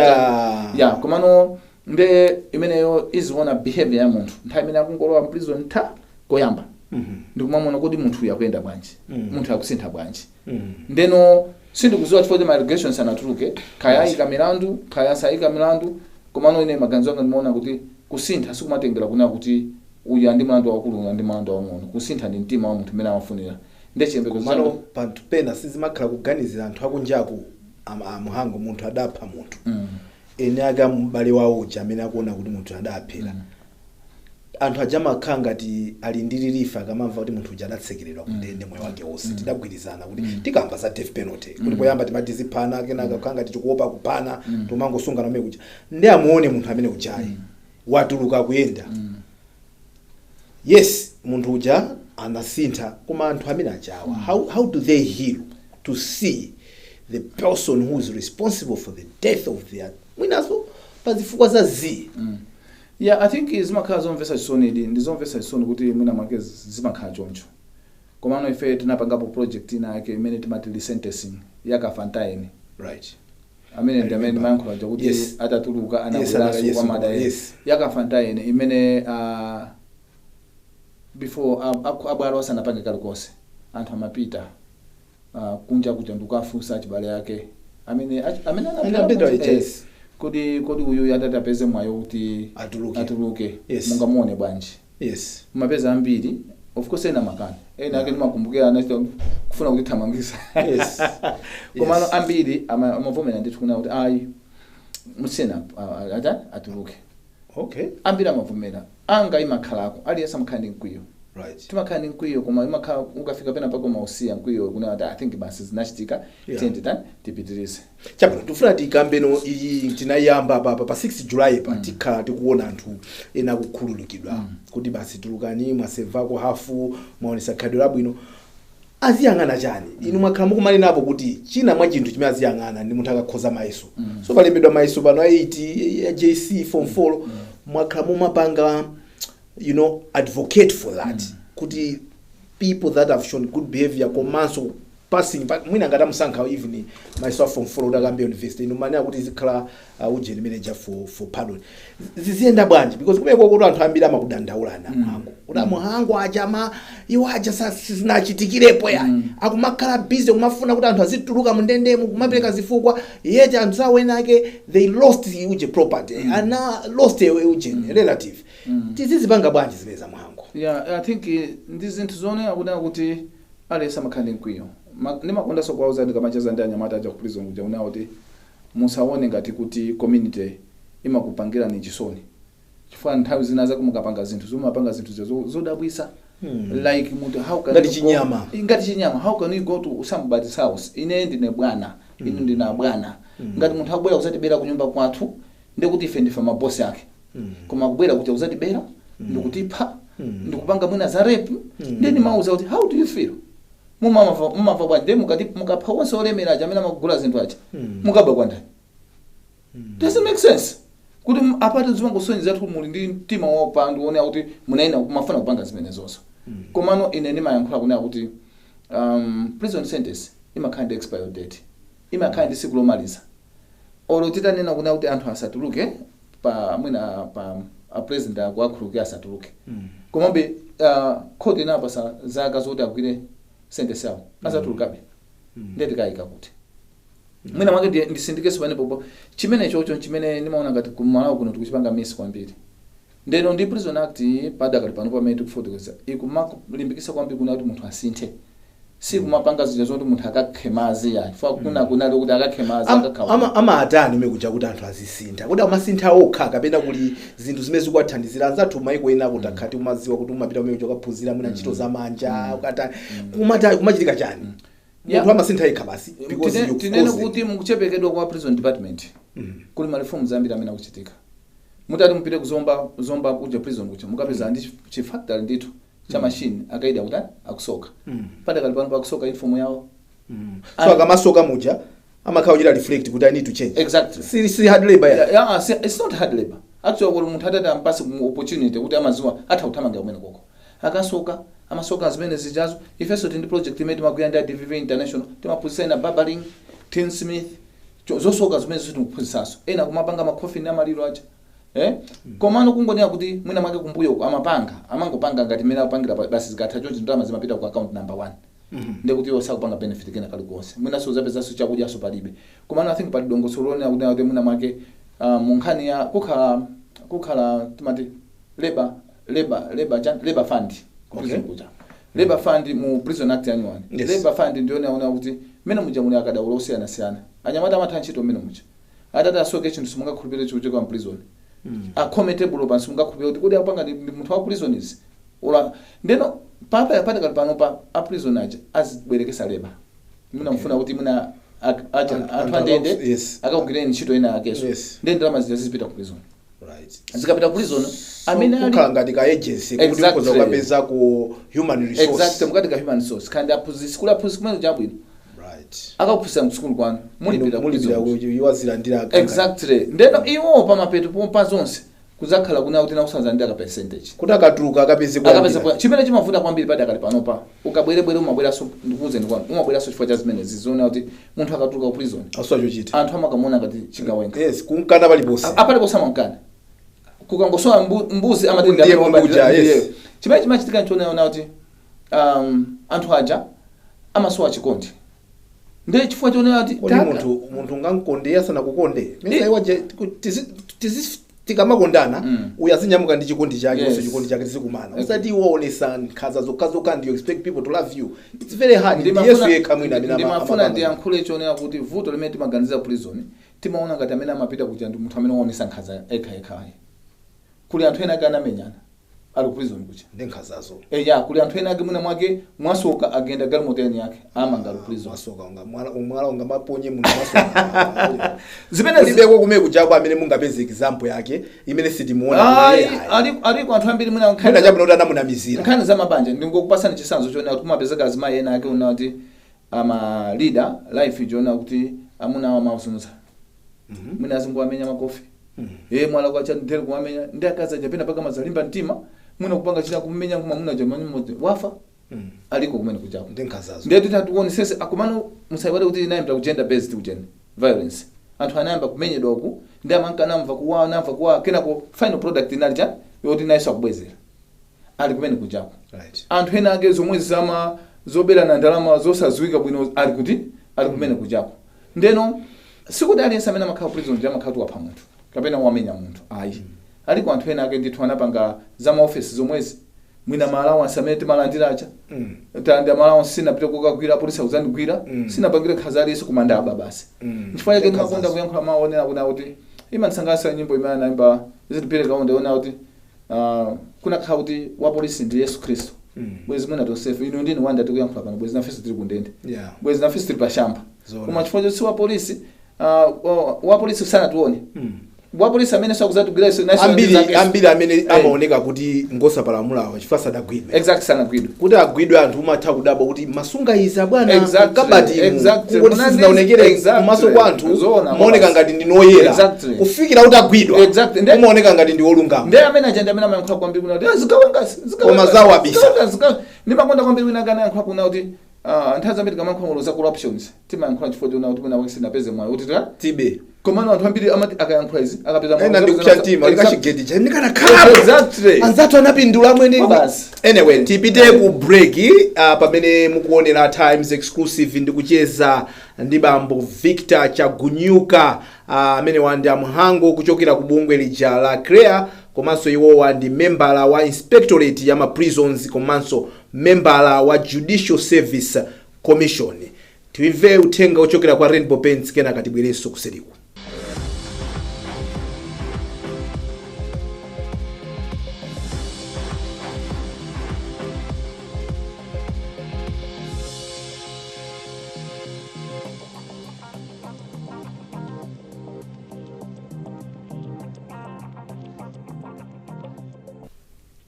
ya. Komano nde imeneyo iziona behavior ya munthu nthawi imene akungolowa mprison ntha koyamba, ndikumamona kuti munthu uyu akuyenda bwanji, munthu akusintha bwanji. Ndeno sindikuziwa chifukwa kuti ma allegations anatuluke, kaya ayika milandu, kaya sayika milandu, komano ine maganizo anga ndimaona kuti kusintha sikumatengera kuna kuti uyu andi mlandu wakulu, uyu andi mlandu waung'ono. Kusintha ndi mtima wa munthu mmene amafunira, nde chiyembekezo Komano changa panthu pena sizimakhala kuganizira anthu akunjaku amuhango munthu adapha munthu, ene ake m'bale wawo uja amene akuona kuti munthu adaphera, anthu aja amakhala ngati ali ndi relief akamamva kuti munthu uja adatsekeredwa ku ndende moyo wake wonse. Tidagwirizana kuti tikamba za death penalty, kuti poyamba timati tiziphana, kenaka kukhala ngati tikuopa kuphana, tumangosungana amene kuja, ndi amuone munthu amene ujayi watuluka kuyenda. Yes, munthu uja anasintha, koma anthu amene ajawa, how do they heal to see the person who is responsible for the death of their, mwinaso pazifukwa za z Yeah, I think zimakhala zomvetsa chisoni idi, ndi zomvetsa chisoni kuti mwina mwake zimakhala choncho. Komano ife tinapangapo project ina yake imene timati resentencing ya Kafantaini, amene ndi amene remember. ndimayankhula ja kuti atatuluka anabweranso kwa mada ya Kafantaini imene before abwalo asanapange kalikonse, anthu amapita kunja kuja ndikukafunsa achibale ake amene amene Anaphedwa anaphedwa ija, yes. Kodi uyu atati apeze mwayo kuti Atuluke. atuluke, mungamuone bwanji? Mapeza ambiri, of course ena makana, ena ake ndimakumbukira anachita kufuna kutithamangisa. Komano ambiri amavomera ndithu kuna kuti ayi, musena ata atuluke. Ambiri amavomera. Anga imakhalako, aliyense amakhala ndi mkwiyo. Timakhala ndi mkwiyo, koma imakhala ukafika pena pako mausiya mkwiyo kuna kuti I think basi zinachitika, tiyende tani tipitirize. Chabwino, tifuna tikambeno iyi tinayamba pa 6 July pa, tikhala tikuona anthu ena akukhululukidwa kuti basi tulukani, mwasevako hafu, mwaonesa khalidwe labwino. Aziyang'ana chani? Inu mwakhala mukumanenapo kuti china mwa chinthu chimene aziyang'ana ndi munthu akakhoza mayeso. So palembedwa mayeso pano a 8 ya JC, form 4. Mwakhala mumapanga advocate for that, kuti people that have shown good behavior komanso passing mwina ngati amusankha even mayeso a form 4 kuti akambe university, inu manena kuti zikhala ujeni manager for pardon. Ziziyenda bwanji? Because kumeko kuti anthu ambiri amakudandaulana, Mhango, kuti amuhango aja ma iwo aja sizinachitikirepo ya akumakhala busy kumafuna kuti anthu azituluka mundendemo, kumapereka zifukwa, yet anthu awo ena ake they lost uje property, ana lost a uje relative. Tizizipanga bwanji zimene za Mhango? Yeah, I think ndi zinthu zoonera kunena kuti aliyense amakhala ndi mkwiyo. Ndimakondanso kuwauza ndikamacheza ndi anyamata aja ku prison kuja kunena kuti musaone ngati kuti community imakupangirani chisoni, chifukwa nthawi zina zake mukapanga zinthu, zomapanga zinthu zodabwisa. Like munthu, how can Ngati you go- chinyama. Ngati chinyama. How can you go to somebody's house? Ine ndine bwana, inu ndine bwana. Ngati munthu akubwera kuzatibera kunyumba kwathu, ndikuti ife ndife mabosi ake. Koma akubwera kuti kuzatibera, ndikutipha, ndikupanga mwina za rape, then mauza kuti how do you feel? Mumamva bwanji? Then mukati mukapha onse olemera aja amene amagula zinthu aja, mukaba kwa ndani? Doesn't make sense kuti apati zimangosonyeza kuti muli ndi mtima wopandu wonena kuti munaina kumafuna kupanga zimene zonso. Komano ine ndimayankhula kunena kuti prison sentence imakhala ndi expiry date, imakhala ndi tsiku lomaliza. Olo titanena kunena kuti anthu asatuluke, pa mwina pa a president akuakhuluke asatuluke, komabe court inapasa zaka zoti agwire sentence yawo, azatulukabe. Ndiye tikayika kuti mwina mwake ndisindikenso panepopo chimene chocho chimene ndimaona ngati kumalawi kuno tikuchipanga miss kwambiri. Ndeno ndi Prison Act padakali pano pamene tikufotokoza ikumakulimbikitsa kwambiri kuna kuti munthu asinthe, si kumapanga zija zoti munthu akakhe madzi ya chifukwa kuna kunali kuti akakhe madzi, akakhawa. Amatani mekuja kuti anthu azisintha? Kuti amasintha okha kapena kuli zinthu zimene zikuwathandizira? Anzathu maiko ena kuti akhati umaziwa kuti umapita kumene kuja ukaphunzira mwina ntchito zamanja, ukatani, kumata kumachitika chani? Munthu amasintha yekha basi because you Tinene force kuti mukuchepekedwa kwa prison department, kuli ma reforms ambiri amene akuchitika. Mutati mupite kuzomba, Zomba kuja prison kuja, mukapeza ndi chifactory ndithu cha machine, akaida kutani, akusoka. Padakali pano pakusoka uniform yawo. So akamasoka muja amakhala kuchita reflect kuti I need to change. Exactly. Si hard labor ya. Yeah, see, it's not hard labor actually. Kuti munthu atati ampase mu opportunity kuti amaziwa atha kuthamanga kumene koko, akasoka, amasoka zimene zijazo. Ifenso tili ndi project imene timagwira ndi a DVV International, timaphunzitsa ena barbering, tinsmith, zosoka zimene zitikuphunzitsanso ena kumapanga makhofini amaliro aja, eh? Komano kungonena kuti mwina mwake kumbuyo uko amapanga, amangopanga ngati mmene akupangira basi, zikatha chonchi ndalama zimapita ku account number one. Ndekuti iwo sakupanga benefit kena kalikonse, mwinanso uzapezanso chakudyaso palibe. Komano I think pali dongosolo lonena kuti mwina mwake mu nkhani ya kukhala timati labor fund ku prison kuja, labor fund mu Prison Act yanyuwani. Labor fund ndiyonena kuti mmene muja muli akadaulo osiyanasiyana, anyamata amatha ntchito mmene muja. Atati asoke chinthu, simungakhulupirire chikuchoka mu prison. Akhome tebulo pansi, mungakhulupirire kuti kodi akupanga ndi munthu wa prison izi ula? Ndeno papa patakali pano pa a prison aja azibwerekesa labor, mwina mfuna kuti mwina aja anthu andende akagwireni ntchito ina akeso. Ndiye ndalama zija zizipita ku prison. Zikapita ku prison, amene ali kukhala ngati ka agency kuti ukhoza kukapeza ku human resource. Exactly, mukati ka human resource, kandi aphunzitsi, kuli aphunzitsi kumene chabwino, akakuphunzitsa msukulu kwanu, mulipira ku mulipira prison. Iwazilandira. Exactly. Ndeno iwo pamapeto pompa zonse kuzakhala kuna kuti nakusanza ndi aka percentage. Kuti akatuluka akapeze akapeza kuyambira. Chimene chimavuta kwambiri padakali panopa, ukabwerebwere umabweranso, ndikuwuzeni kwanu, umabweranso chifukwa cha zimenezi zoona kuti munthu akatuluka ku prison asowa chochita. Anthu amakamuona ngati chigawenga. Yes, kunkana paliponse. Apaliponse amankana, kukangosowa mbuzi amati Ndiye ndi amene mbuja, ndiye. Yes. Chimene chimachitika nchonaona kuti anthu aja amasowa chikondi, ndiye chifukwa chonena kuti Kodi munthu ungamkonde asanakukonde? Mesa iwa tikamakondana, uyu azinyamuka ndi chikondi chake, yes, chikondi chake tizikumana. Usati iwaonesa nkhanza zokhazokha and you expect people to love you. It's very hard. Ndi Yesu yekha mwina amene Ndimafuna amapanga. ndiyankhule chonena kuti vuto limene timaganiza prison, timaona ngati amene amapita kuja ndi munthu amene waonesa nkhanza ekha yekhayi. Kuli anthu ena ake anamenyana, Ali ku prison kuja. Ndi nkhanzazo. Eya, kuli anthu ena ake mwina mwake mwasoka agenda galimoto yani yake amanga ali ku prison. Mwasoka unga mwala mwala unga maponye munthu mwasoka. Zimene Kulibeko kumene kujako amene mungapeze example yake imene sitimuona. Ayi, aliko anthu ambiri mwina Mwina nkhani chabwino kuti anamunamizira. Nkhani za mabanja, ndingokupasani chitsanzo choona kuti kumapezeka azimayi ena ake una kuti ama lead life choona kuti amuna awo amazunza, mwina azingoamenya makofi, mwala kwacha ndere kumamenya, ndi akazi aja pena paka mazalimba mtima, mwina kupanga china kumenya kuma mwina jamani mmodzi wafa. Aliko kumene kujako. Ndi nkhanzazo. Ndiye titatuonesese akumano, musaiwale kuti inayamba ku gender based ujeni violence, anthu anayamba kumenyedwa uku ndi amanka namva kuwa, namva kuwa, kenako final product inali cha yoti nayenso akubwezera, ali kumene kujako. Anthu ena ake zomwe zama zoberana ndalama zosadziwika bwino, ali kuti? Ali kumene kujako. Ndeno sikuti aliyense amene amakhala prison ndi amakhala kuti wapha munthu kapena wamenya munthu, ayi. Aliko anthu ena ake ndithu anapanga za maofesi zomwezi, mwina ma allowance amene timalandiracha, tandi ma allowance sinapite kukagwira, polisi akuzandigwira, sinapangire nkhanza aliyense, kumandaba basi. Nchifukwa chake ndimakonda kuyankhula mawu onena kuna kuti imandisangalatsa nyimbo imene anaimba izitipire kaonde ona kuti kunakhala kuti wa polisi ndi Yesu Khristu, bwezi mwina tonsefe, inu ndini wanda tikuyankhula pano, bwezi nafenso tili kundende, bwezi nafenso tili pashamba. Koma chifukwa choti si wa polisi, wa polisi sanatione, wa polisi amene sakuzatugwira iso naso. Ambiri ambiri amene amaoneka kuti ngosapalamulawa chifukwa sadagwidwe. Exact, sanagwidwe. Kuti agwidwe, anthu umatha kudabwa kuti masunga izi bwana kabatimu, kungoti sizinaonekere kumaso kwa anthu. Zoona, maoneka basi. ngati ndinoyera, kufikira kuti agwidwa, umaoneka ngati ndi wolungama. Ndiye amene aja ndi amene amayankhula kwambiri kuna kuti "Ah, zikawenga Koma zawo abisa." Ndimakonda kwambiri wina akana yankhula kuna kuti nthawi zambiri tikamayankhula za corruptions timayankhula chifukwa choona kuti mwina wake sinapeze mwayi kuti ta Tibe. Komano anthu ambiri amati akayankhula izi akapeza mwayi Ena ndikupsa mtima likachigedi cha ndikanakhala anzathu anapindula mwene. Basi. Anyway, tipite ku break. Pamene mukuonera Times Exclusive, ndikucheza ndi bambo Victor Chagunyuka, amene wandi amhango kuchokera ku bungwe lija la CHREAA, komanso iwowa ndi membala wa Inspectorate ya ma Prisons, komanso membala wa Judicial Service Commission. Timve uthenga ochokera kwa Rainbow Paints, kenaka tibwerenso kuseriku.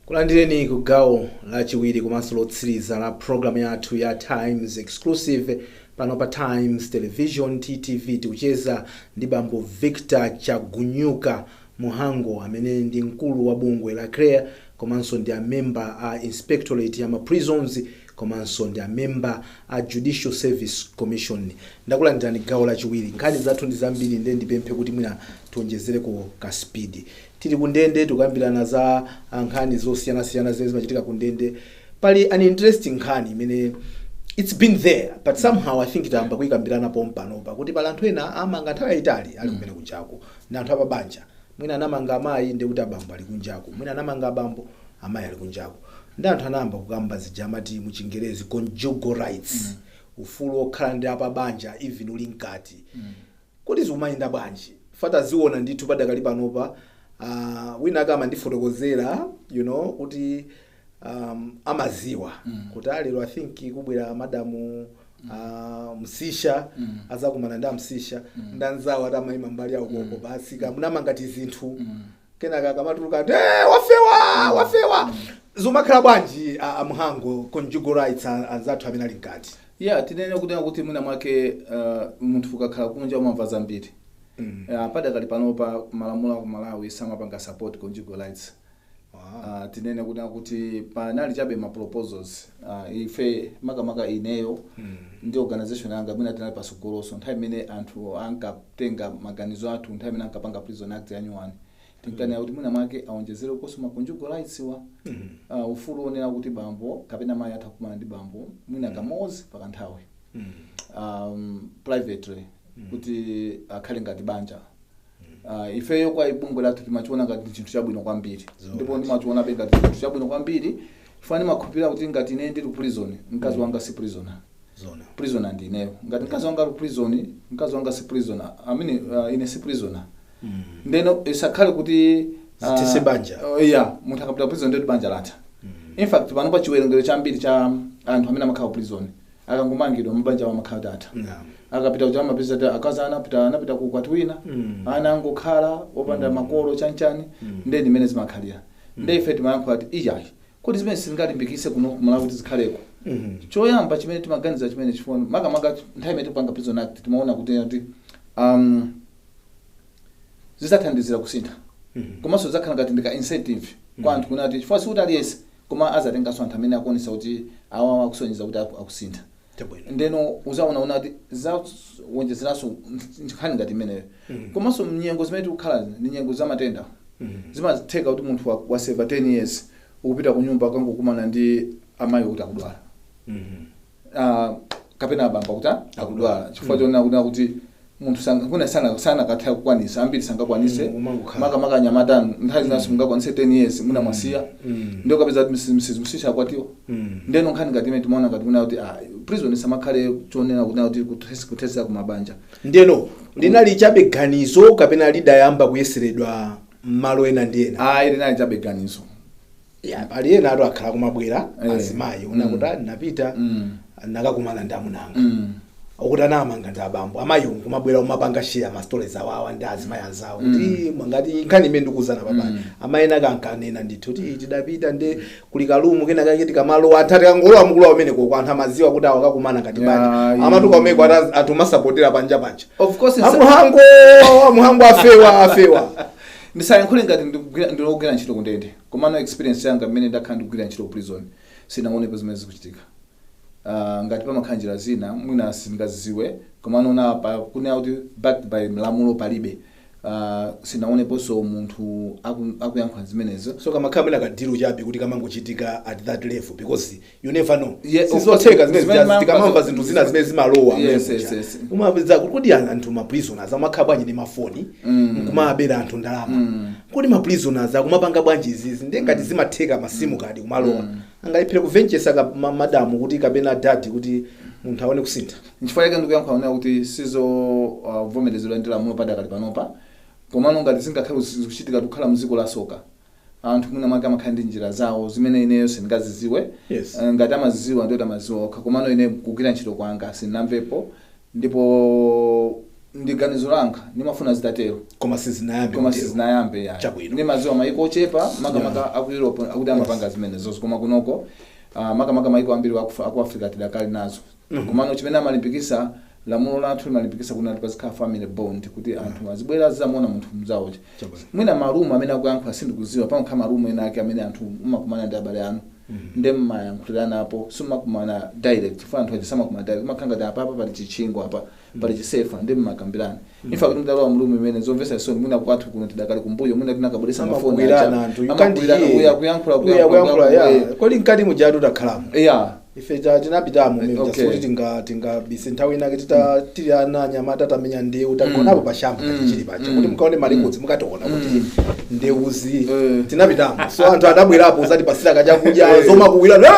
Kulandireni ku gawo lachiwiri komanso lotsiriza la program yathu ya Times Exclusive pano pa Times Television, TTV. Tikucheza ndi bambo Victor Chagunyuka Muhango amene ndi mkulu wa bungwe la CHREAA, komanso ndi amemba a Inspectorate ya ma Prisons, komanso ndi amemba a Judicial Service Commission. Ndakulandirani gawo lachiwiri. Nkhani zathu ndi zambiri, ndiye ndipemphe kuti mwina tionjezere ku ka speed. Tili kundende, tikuyambirana za nkhani zosiyanasiyana zimene zimachitika kundende. Pali an interesting nkhani imene it's been there, but somehow I think tayamba kuyikambirana pompanopa, kuti pali anthu ena amanga nthawi yayitali ali kumene kunjako, ndi anthu apabanja. Mwina anamanga amayi, ndi kuti abambo ali kunjako, mwina anamanga abambo, amayi ali kunjako, ndi anthu anayamba kukamba zija amati mu Chingerezi conjugal rights, ufulu wokhala ndi apabanja even uli mkati. Kuti zikumayenda bwanji? Fataziona ndithu padakali panopa, wina ake amandifotokozera kuti amaziwa kuti alero I think kubwera madamu Msisha, azakumana ndi amsisha ndi anzawo atamayima mbali yawo koko basi kamunamanga tizinthu, kenaka akamatuluka ati, "Eh, wafewa wafewa." Zimakhala bwanji, amhango, conjugal rights anzathu amene ali mkati? Yeah, tinene kuti mwina mwake munthu ukakhala kunja umamva zambiri. Padakali panopa malamulo aku Malawi samapanga support conjugal rights. Tinene kuti panali chabe ma proposals. Ife makamaka ineyo ndi organization yanga mwina tinali pasogoloso nthawi imene anthu ankatenga maganizo athu, nthawi imene ankapanga Prison Act ya new one, tinkanena kuti mwina mwake aonjezere koso ma conjugal rights wa ufulu onena kuti bambo kapena mayi atha kukumana ndi bambo mwina kamodzi pakanthawi privately, kuti akhale ngati banja. Ifeyo kwa ibungwe lathu timachiona ngati ndi chinthu chabwino kwambiri, ndipo ndimachionabe ngati chinthu chabwino kwambiri. Fani makhulupirira kuti ngati ine ndili ku prison, mkazi wanga si prisoner. Prisoner ndi ineyo. Ngati mkazi wanga ali ku prison, mkazi wanga si prisoner, I mean, ine si prisoner. Ndeno isakhale kuti Zithese banja. Yeah, munthu akapita ku prison, ndeti banja latha. In fact, pano pa chiwerengero chambiri cha anthu amene amakhala ku prison, akangomangidwa, mabanja awo amakhala kuti atha. Akapita kuja amapeza kuti akazi anapita ku kwati wina, ana angokhala opanda makolo, chanchani. Ndiye ndimene zimakhalira. Ndiye ife timayankhula kuti iyayi, kuti zimene singalimbikise kuno kumala kuti zikhaleko. Choyamba chimene timaganiza, chimene chifuna makamaka nthawi imene tipanga Prison Act, timaona kuti zizathandizira kusintha, komanso zidzakhala ngati ndika incentive kwa anthu kunati, chifukwa sikuti aliyense, koma azatenganso anthu amene akuonesa kuti awawa akusonyeza kuti akusintha. Ndeno uzaona una kuti zawonjezeranso nkhani ngati imeneyo. Komanso mnyengo zimene tikukhala ni nyengo zamatenda, zimatheka kuti munthu waseva 10 years, ukupita ku nyumba akangokumana ndi amayi kuti akudwala, kapena abambo kuti akudwala, chifukwa chonena kuti munthu kuna sana katha kukwanisa, ambiri sangakwanise. Umangokhala. Makamaka anyamata, nthawi zinaso mungakwanise 10 years, muna mwasiya, ndio kapeza kuti msishakwatiwa. Ndeno nkhani ngati imene timaona ngati kuna kuti prison samakhale chonena kuna kuti kuthesa kumabanja. Ndiyeno linali chabe ganizo kapena lidayamba kuyeseredwa m'malo ena ndi ena? Ayi, linali chabe ganizo. Ya, pali ena atu akhala kumabwera, azimayi una kuti napita, nakakumana ndi amunanga, okuti anamanga ndi abambo. Amayi kumabwera umapanga share ma stories awawa ndi azimayi anzawo, kuti ngati nkhani imene ndikuzana papani, amayi ena kankanena ndithu kuti tidapita ndi kuli ka room kena kake, tikamalowa, anthu atikangolowa mukulowa umeneko kwa anthu amaziwa kuti awo akakumana ngati banja, amatuka umeko anthu masapotera panja panja. Of course. Amuhango, amuhango, afewa, afewa. Ndisayankhule ngati ndinogwira ntchito kundende, komano experience yanga mmene ndakhala ndikugwira ntchito ku prison, sinaonepo zimene zikuchitika. Ngati pamakhala njira zina, mwina sindingaziziwe, komano na pa kunena kuti backed by lamulo, palibe. Sinaoneponso munthu akuyankhula zimenezo. So kamakhala mwina ka deal chabe kuti kamangochitika at that level, because you never know. Yeah, of Sizotheka course. zimene Zimene tikamamva zinthu zina zimene zimalowa Yes. umapeza kuti kodi anthu ma prisoners amakhala bwanji ndi mafoni, nkumabera anthu ndalama? Kodi ma prisoners akumapanga bwanji izizi? Ndiye ngati zimatheka ma SIM card kumalowa, angaliphire kuvenchesa madamu kuti kapena dadi kuti munthu aone kusintha. Nchifukwa chake ndikuyankhula kunena kuti sizo vomerezedwa ndi lamulo padakali panopa, komano ngati zingakhale zikuchitika, tikukhala mdziko la soka, anthu mwina mwake amakhala ndi njira zawo zimene ineyo sindingaziziwe. Ngati amaziziwa, ndiyoti amaziwa okha, komano ine kugwira ntchito kwanga sindinamvepo, ndipo ndi ganizo langa, ndimafuna zitatero. Koma sizinayambe Koma kutero. sizinayambe ya. Chabwino. Ndimaziwa maiko ochepa, makamaka aku Europe, akuti amapanga zimenezo, koma kunoko, makamaka maiko ambiri aku Africa tidakali nazo. Komano chimene amalimbikisa, lamulo lathu limalimbikisa kuti pazikhala family bond, kuti anthu azibwera azizamuona munthu mzawoche. Mwina ma room amene akuyankhula sindikuziwa, pamakhala ma room ena ake amene anthu mumakumana ndi abale anu, ndi mmayankhuliranapo, simumakumana direct, chifukwa anthu aja samakumana direct, umakhala ngati apapa pali chitchingo, apa pali chisefa, ndi mmakambirana. In fact, mudalowa mu room imene zomvetsa chisoni, mwina kwathu kuno tidakali kumbuyo, mwina tinakabweresa mafoni. Amakuwirana anthu, you can't Amakuwirana, hear. uya kuyankhula, Uya kuyankhula, kuyankhula, yeah. Kodi mkati mujatu takhalamo? Ife tinapitamo mmene kuti tingabise nthawi inake tita tili ana anyamata, tamenya ndewu, tagonapo pashamba kachichili paja, kuti mukaone ma records, mukationa kuti ndewuzi tinapitamo. So anthu adabwerapo uzati pasira kachakudya, zomakuwirana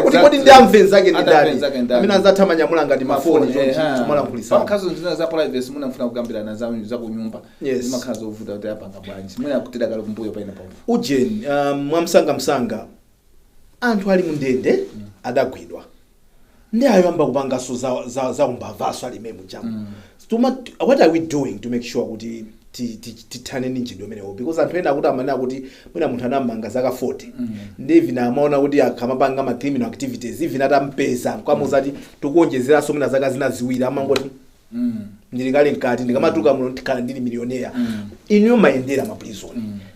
kuti kodi ndi amve nzake ndi Atamve ndani nzake ndani. amene anzatha manyamula ngati mafoni chonchi chomalankhulisa. Pamakhazo zina za privacy, muna mfuna kukambirana za kunyumba, zimakhala zovuta kuti apanga bwanji, mwina tidakali kumbuyo paina pomwe. Ujeni, mwamsangamsanga, anthu ali mundende adagwidwa ndi ayamba kupanganso za umbavaso ali memu jamu. What are we doing to make sure kuti tithane ndi mchitidwe umenewo? Because anthu ena akuti amanena kuti mwina munthu anamanga zaka 40, ndi even amaona kuti akamapanga ma criminal activities, even atampeza nkamuza kuti tikuonjezeranso mwina zaka zina 2, amangoti ndili kale mkati, ndikamatuluka muno ndikhala ndili millionaire. Inuyo mayendera ma prison,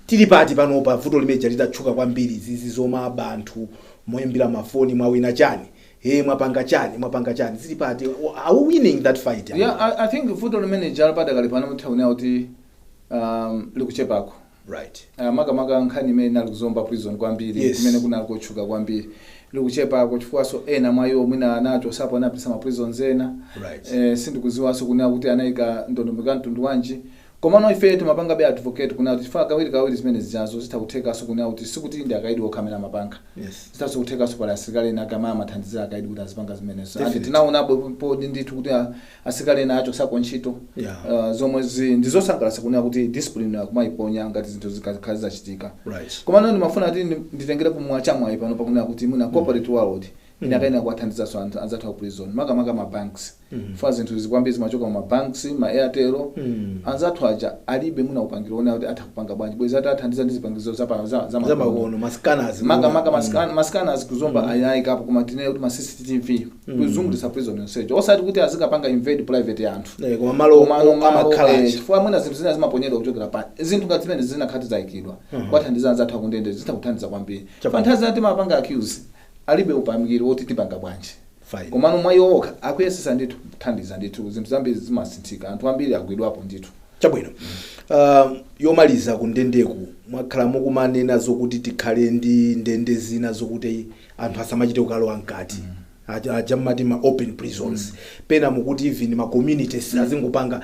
tili pati panopa? Vuto limeja litatchuka kwambiri, zizi zomaba anthu moyimbira mafoni, mwawina chani, he, mwapanga chani, mwapanga chani, zili pati? Are we winning that fight? Yeah, I think vuto limene jalo padakali pano muthaonera kuti likuchepako. Makamaka nkhani imene inali kuzomba prison kwambiri, kumene kunali kotchuka kwambiri, likuchepako, chifukwaso ena mwa iwo mwina anacho sapo anapisa ma prisons ena. Sindikuziwanso kunena kuti anayika ndondomeko ya mtundu wanji. Komano ife timapanga be advocate kuna kuti chifukwa kawiri kawiri zimene zijazo zitha kuthekaso kuna kuti sikuti ndi akaidi okha amene amapanga, zitha kuthekaso pali asilikali ena ake amene amathandizira akaidi kuti azipanga zimenezo. And tinaonapo podi ndithu kuti asilikali ena achosako ntchito. Zomwe ndizosangalatsa kunena kuti discipline akumayiponya ngati zinthu zikakhala zachitika. Komano ndimafuna kuti nditengerepo mwachamwayi pano pakunena kuti mwina corporate world inakaina kuwathandizanso anthu anzathu aku prison, makamaka ma banks. Fa zinthu zikwambiri zimachoka mu ma banks, ma Airtel. Anzathu aja alibe mwina upangiro ona kuti atha kupanga bwanji, bwezi ati athandiza ndi zipangizo za zamakono, ma scanners. Makamaka ma scanners kuzomba ayayikapo, koma tinene kuti ma CCTV kuzungulitsa prison yonsejo, osati kuti azikapanga invade private ya anthu. Koma malo Komano malo, amakhala aja. Chifukwa mwina zinthu zina zimaponyedwa kuchokera pa zinthu ngati zimene zinakhati zayikidwa kwathandiza anzathu akundende, zitha kuthandiza kwambiri. Pa nthawi zina timapanga accuse alibe upangiri woti tipanga bwanji. Fine. Komano mwa iwo okha akuyesesa ndithu kuthandiza ndithu, zinthu zambiri zimasinthika, anthu ambiri agwidwapo ndithu. Chabwino. Yomaliza, kundendeku mwakhala mukumanena zokuti tikhale ndi ndende zina zokuti anthu asamachite kukalowa mkati, aja mmati ma open prisons. Pena mukuti even ma communities azingopanga.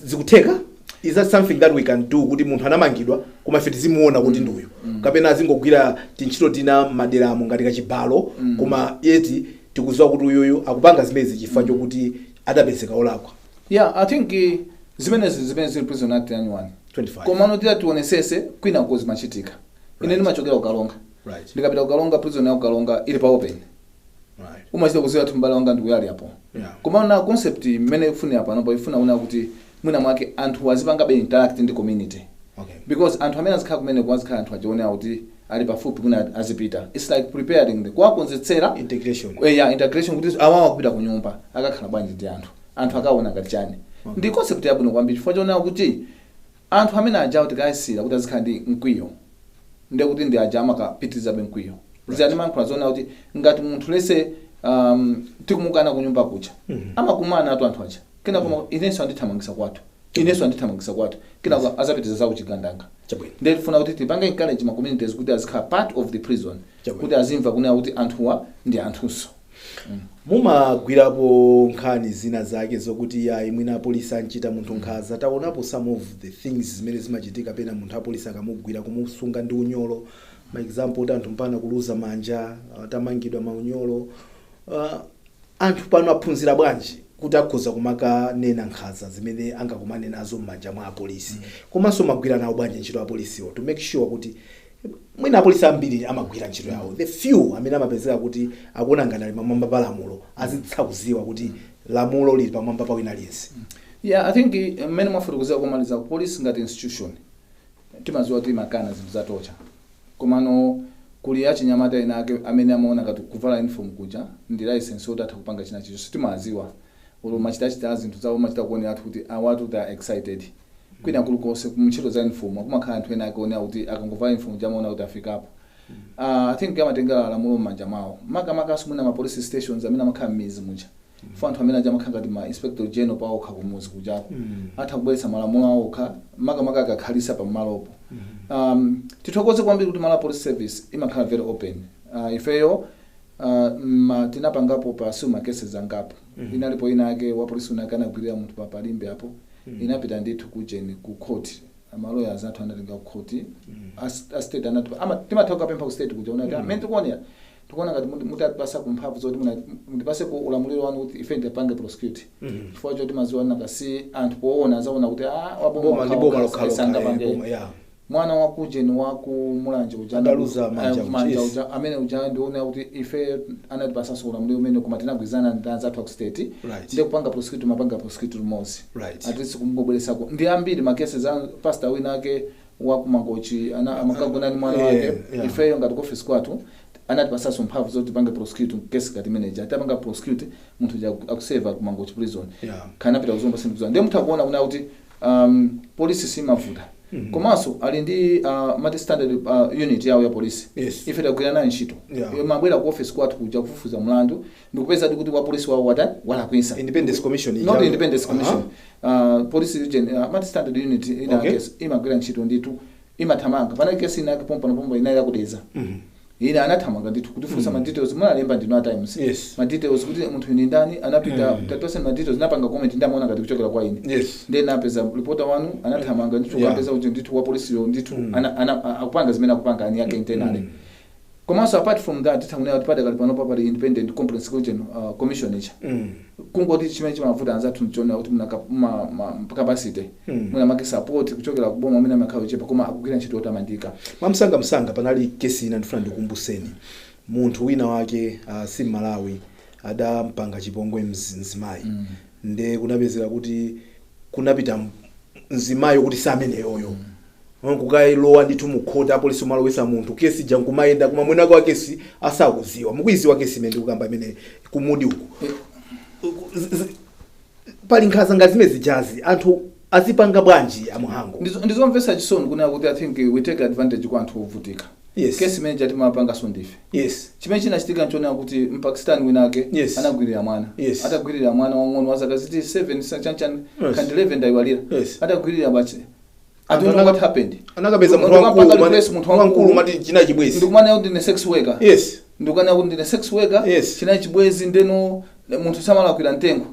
Zikutheka? Is that something that we can do, kuti munthu anamangidwa koma ife tizimuona kuti nduyu, kapena azingogwira tintchito tina maderamo ngati kachibalo, koma yeti tikuziwa kuti uyuyu akupanga zimenezi chifukwa chokuti adapezeka olakwa? Yeah, I think zimenezi zimene zili Prison Act yanyuwani. 25. Komano tira tionesese kwinako zimachitika. Ine ndimachokera kukalonga. Ndikapita kukalonga, prison ya kukalonga ili pa open. Umachita kuziwa kuti mbale wanga ndikuyali apo. Komano na concept imene ifunira panopo ifuna una kuti mwina mwake anthu azipangabe interact ndi community, because anthu amene azikhala kumene azikhala anthu achionera kuti ali pafupi kuna azipita. It's like preparing the kuwakonzetsera Integration. Yeah, integration, kuti awawa kupita ku nyumba akakhala bwanji ndi anthu, anthu akaona ngati chani. Ndi concept yabwino kwambiri, chifukwa choonera kuti anthu amene ajawo tikayisira kuti azikhala ndi mkwiyo, ndiye kuti ndi aja amakapitirizabe mkwiyo. Ziyani mankhula zoona kuti ngati munthu lese tikumukana ku nyumba kucha, amakumana atu anthu aja kenako, inenso andithamangisa kwathu, inenso andithamangisa kwathu, kenako azapitiriza zawo chigandanga. Ndiye tifuna kuti tipange encourage ma communities kuti azikhala part of the prison, kuti azimva kunena kuti anthuwa ndi anthunso. Mumagwirapo nkhani zina zake zokuti yayi, mwina apolisi anchita munthu nkhanza. Taonapo some of the things zimene zimachitika, pena munthu apolisi akamugwira kumusunga ndi unyolo, ma example kuti anthu mpana kuluza manja atamangidwa maunyolo. Anthu pano aphunzira bwanji kuti akhoza kumakanena nkhanza zimene angakumane nazo m'manja mwa apolisi? Komanso magwira nawo bwanji ntchito apolisiwo to make sure kuti mwina apolisi ambiri amagwira ntchito yawo, the few amene amapezeka kuti akuona ngati ali pamwamba pa lamulo azitha kuziwa kuti lamulo lili pamwamba pa wina aliyense? Yeah, I think mmene mwafotokozera komaliza, police ngati institution timaziwa kuti imakana zinthu za torture. Komano kuli achinyamata ena ake amene amaona ngati kuvala uniform kuja ndi license yoti atha kupanga china chilichonse. Timaziwa olo machitachita zinthu zawo, machita kuonera athu kuti awatu they are excited. Kwina kulikonse kumntchito za uniform akumakhala anthu ena ake onera kuti akangovala uniform jamaona kuti afikapo. I think amatengera lamulo m'manja mwawo, makamakaso mwina ma police stations amene amakhala m'mizi muja, fo anthu amene aja amakhala ngati ma inspector general paokha kumuzi kujako, atha kubweretsa malamulo awokha, makamaka akakhalisa pamalopo. Tithokoze kwambiri kuti Malawi Police Service imakhala very open. Ifeyo tinapangapo pa ma cases angapo. Inalipo ina ake wa polisi unake anagwirira munthu pa palimbe apo. Inapita ndithu kujeni ku court, ma lawyers athu anatenga ku court. A state anati ama timatha kukapempha ku state kuja unati amene tikuonera tikuona ngati mutatipasa kumphamvu zoti mutipase ku ulamuliro wanu kuti ife ndipange prosecute, chifukwa choti maziwa nakasi anthu poona azaona kuti ah, waboma Boma ndi boma lokha lokhalokha sangapange. Boma, yeah. Mwana wakujeni waku Mulanje uja Adaluza manja uja, manja yes. uja amene uja ndiona kuti ife anatipasanso ulamuliro umene, koma tinagwirizana ndi anzathu aku state. Ndiye kupanga prosecute, mapanga prosecute limodzi. At least kumngobweresako ndi ambiri ma cases a pastor wina ake wakumangochi amakagona ndi mwana wake. Ifeyo ngati ku office kwathu anatipasanso mphamvu zoti tipange prosecute case ngati manager, tapanga prosecute munthu uja akuseva kumangochi prison. Kanapita kuzomba sindikuziwa. Ndiye mutha kuona kuna kuti polisi simavuta. Komanso ali ndi mati standard unit yawo ya polisi. Ife tagwira nayo ntchito. Mabwera ku office kwathu kuja kufufuza mlandu ndikupeza kuti wa polisi wawo watani, walakwisa. Independence Commission Not Independence Commission, police region, mati standard unit ina case imagwira ntchito ndithu, imathamanga. Panali kesi inake pompano pompo inali yakudeza. Ine anathamanga ndithu kutifunsa ma details, munalemba ndinu a Times, ma details kuti munthu ni ndani, anapita tatose ma details, napanga comment, ndamaona ngati kuchokera kwa ine. Ndiye napeza reporter wanu anathamanga ndithu, kapeza kuti ndithu wa polisiyo ndithu akupanga zimene akupanga ani yake internally. Komanso apart from that, titha kuti padakali panopa pali Independent Complaints Commission icha. Kungoti chimene chimavuta anzathu nchona kuti muna capacity, muna make support kuchokera kuboma amene amakhala ochepa, koma akugwira ntchito yotamandika. Mwamsangamsanga, panali kesi ina ndifuna ndikumbuseni. Munthu wina wake, si Malawi, adampanga chipongwe mzimayi. Nde kunapezeka kuti kunapita mzimayi kuti sameneyoyo, kukayilowa ndithu mukhoti, apolisi umalowesa munthu, kesi ija nkumayenda, koma mwini wake wa kesi asakuziwa. Mukuiziwa kesi imene ndikukamba, imene kumudi uku? Pali nkhanza ngati zimene zijazi, anthu azipanga bwanji, amuhango? Ndizomvetsa chisoni kunena kuti I think we take advantage kwa anthu ovutika. Kesi imene jatimapangaso ndife. Chimene chinachitika nchonena kuti Mpakistani winake anagwirira mwana. Atagwirira mwana wang'ono wa zaka ziti 7 chanchani, kandi 11, ndayiwalira. Atagwirira bachi, I don't know what happened. Anakapeza munthu Ndikupanga wamkulu. replace munthu wamkulu wamkulu. mati china chibwezi. Ndikumanena kuti ndine sex worker. Ndikukanena kuti ndine sex worker. China chibwezi, ndeno munthu samalakwira mtengo.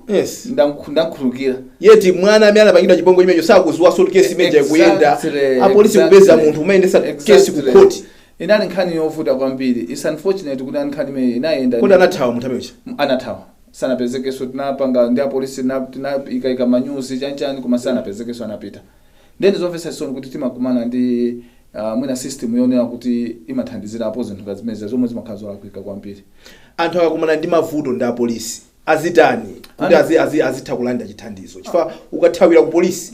Ndankhulukira. Yeti mwana amene anapangidwa chipongwe chimenecho sakuziwanso kuti kesi imeneja ikuyenda. Apolisi kupeza munthu umayendesa kesi ku khoti. Inali nkhani yovuta kwambiri. It's unfortunate kuti nkhani imene inayenda. Kodi anathawa munthu amenecha? Anathawa, sanapezekenso. Tinapanga ndi apolisi, tinayikayika manyuzi chanchani, koma sanapezekenso, anapita. Then zomvetsa chisoni kuti timakumana ndi mwina system yonena kuti imathandizirapo zinthu ngati zimenezi zomwe zimakhala zolakwika kwambiri. Anthu akakumana ndi mavuto ndi apolisi azitani kuti azitha kulanda chithandizo? Chifukwa ukathawira ku polisi,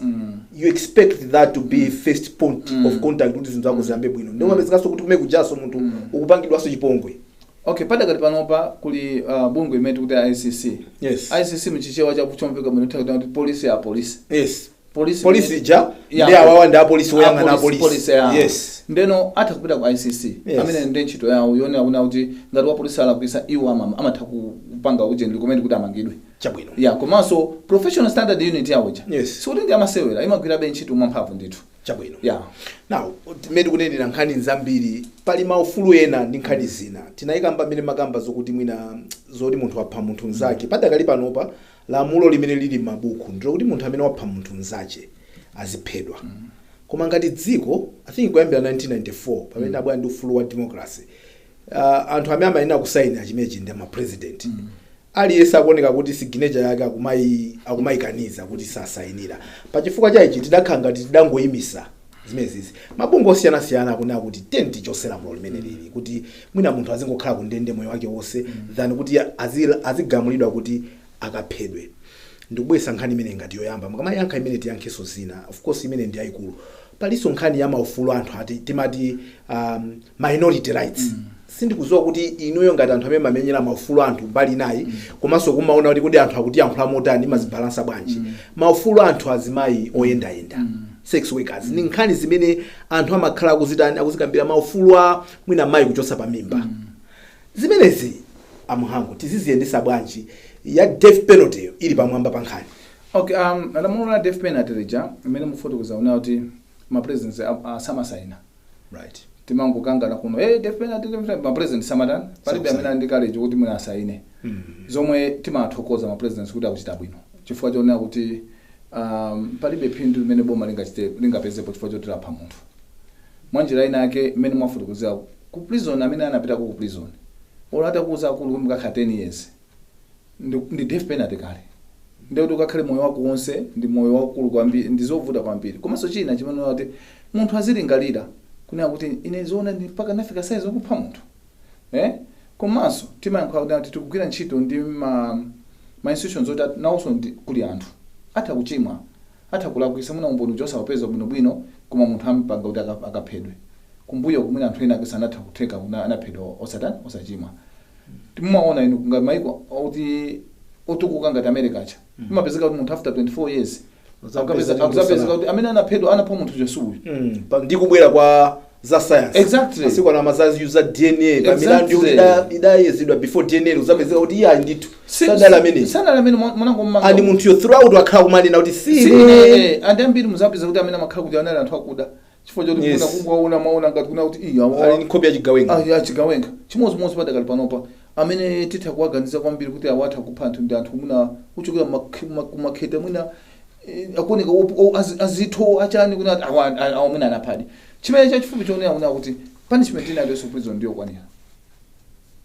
you expect that to be first point of contact kuti zinthu zako ziyambe bwino, ndi umapezekanso kuti kumene kujaso munthu ukupangidwanso chipongwe. Okay, padakali panopa kuli bungwe imene tikuti ICC. ICC mchichewa chakuchomveka bwino kuti polisi ya polisi. Polisi. Polisi ija. Ndi awawa ndi apolisi woyang'ana apolisi. Polisi, ya. Ndeno atha kupita ku ICC. Amene ndi ntchito yawo yonena kuna kuti ngati wa polisi alakwisa, iwo amatha kupanga ujeni recommend kuti amangidwe. Ya, komanso Professional Standard Unit yawo ija, sikuti ndi amasewera, imagwirabe ntchito mwamphamvu ndithu. Ya. Now, timene tikunenera nkhani zambiri, pali maufulu ena ndi nkhani zina tinayikamba mmene makamba zokuti mwina zoti munthu wapha munthu mnzake. Padakali panopa lamulo limene lili m'mabuku ndilo kuti munthu amene wapha munthu mnzache aziphedwa. Koma ngati dziko, I think kuyambira 1994 pamene abwera ndi ufulu wa democracy, anthu amene amayenera kusaina chimenechi ndi ama president. Aliyense akuoneka kuti signature yake akumayikaniza kuti sasayinira. Pachifukwa chaichi tidakhala ngati tidangoyimisa zimenezizi. Mabungwe osiyanasiyana akunena kuti tenti tichose lamulo limene lili kuti mwina munthu azingokhala ku ndende moyo wake wonse than kuti azigamulidwa kuti akaphedwe. Ndikubweretsa nkhani imene ngati yoyamba. Mukamayankha imene, tiyankhenso zina. Of course imene ndi yayikulu. Palinso nkhani ya maufulu anthu ati timati minority rights. Sindikudziwa kuti inuyo ngati anthu amene mamenyera maufulu anthu mbali inayi, komanso kumaona kuti kodi anthu akutiyankhula motani, mazibalansa bwanji maufulu anthu azimayi oyendayenda, sex workers? Ni nkhani zimene anthu amakhala akuzitani, akuzikambira, maufulu a mwina mayi kuchosa pa mimba. Zimenezi, amuhango, tiziziyendesa bwanji ya death penalty ili pamwamba pa nkhani? Okay, lamulo la death penalty lija imene mufotokoza una kuti ma presidents samasaina. Timangokangana kuno, hey, death penalty, death penalty. Ma president samatani, palibe amene ali ndi courage kuti mwina asaine. Zomwe timathokoza ma presidents kuti akuchita bwino, chifukwa chonena kuti palibe phindu limene boma lingachite, lingapezepo chifukwa choti lapha munthu. Mwanjira ina yake mmene mwafotokozera ku prison, amene anapitako ku prison, olo atakuuza akulu kuti mukakhala 10 years, ndi death penalty kale, ndekuti ukakhale moyo wako wonse ndi moyo waukulu kwambiri, ndi zovuta kwambiri. Komanso china chimene kuti munthu azilingalira kunena kuti ine zoona ndi mpaka nafika size okupha munthu, eh? Komanso timayankhula kuti tikugwira ntchito ndi ma institutions oti nawonso kuli anthu atha kuchimwa, atha kulakwisa, mwina umboni uja osawapeza bwinobwino, koma munthu ampanga kuti akaphedwe. Kumbuyo kumene anthu ena ake sanatha kutheka kuna anaphedwa osatani, osachimwa. Timumaona inu ngati maiko oti otukuka ngati America cha, imapezeka kuti munthu after 24 years akuzapezeka kuti amene anaphedwa, anapha munthu chosuyu. Ndi kubwera kwa za science. Masiku ano amazazi za DNA pa milandu yokuti idayezedwa before DNA, uzapezeka kuti iye ali ndithu sadala amene Sanali amene munangomanga. And munthuyo throughout akhala kumanena kuti si sine. Andi ambiri muzapeza kuti amene amakhala kuti anali anthu akuda. Chifukwa choti Yes. kuna kungoona maona ngati kuna kuti iya Ali ndi nkhope yachigawenga. Ah, ya chigawenga. Chimodzimodzi padakali panopa amene titha kuwaganiza kwambiri kuti awatha kupha anthu ndi anthu mwina kuchokera kumakhete mwina akuoneka azitho achani kuti awa mwina anaphadi. Chimene chachifupi chionera kuna kuti punishment ina iliyonse prison ndiyo kwanira.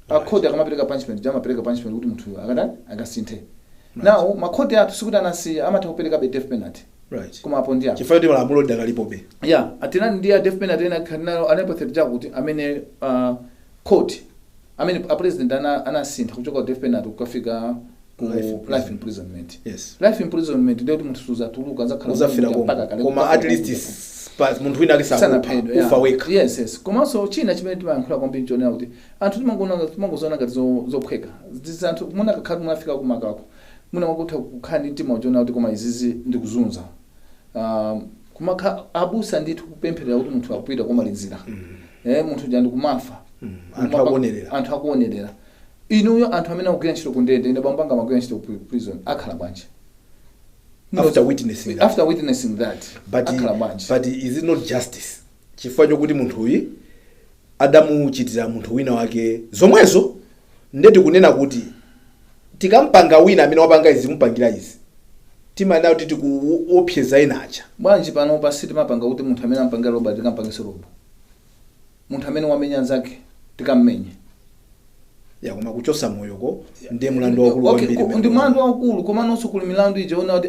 Akhoti akamapereka punishment, amapereka punishment kuti munthu akatani, akasinthe. Now makhoti athu sikuti anasiya, amatha kupereka be death penalty. Koma apo ndi apo. Chifukwa choti malamulo ndakalipobe. Yeah, atinani ndi a death penalty ena khanalo anapo 30 chakuti amene court amene a president anasintha kuchoka ku death penalty kukafika ku Life imprisonment. Life imprisonment. Yes. Life imprisonment ndiye kuti munthu suzatuluka, azakhala Uzafira munthu konko. mpaka kale. Koma at least munthu wina akisakupha, Sanaphedwe, yeah. ufa wekha. Yes. Komanso china chimene timayankhula kwambiri chonena kuti anthu timangoziona ngati zophweka. Zizi anthu muna kakhala munafika kumakako, muna mwakutha kukhala ndi mtima uchonena kuti koma izizi ndikuzunza. Kumakha abusa ndithu kupempherera kuti munthu akupita komalizira. Munthu uja ndikumafa. Anthu akuonerera. Anthu akuonerera. Inuyo anthu amene akugwira ntchito ku ndende, ine bambo anga amagwira ntchito ku prison, akhala bwanji? After witnessing that. After witnessing that, But, akhala bwanji? But is it not justice? Chifukwa chokuti munthu uyu adamuchitira munthu wina wake zomwezo, ndeti kunena kuti tikampanga wina amene wapanga izi, kumpangira izi, timanena kuti tikuopseza ena aja. Bwanji pano pa sitimapanga kuti munthu amene ampangira robbery tikampangise robbery, munthu amene wamenya anzake tikammenye? Ya, koma kuchosa moyoko ndiye mlandu waukulu kwambiri umene. Ndi mlandu waukulu, koma nonso kuli milandu ija ona kuti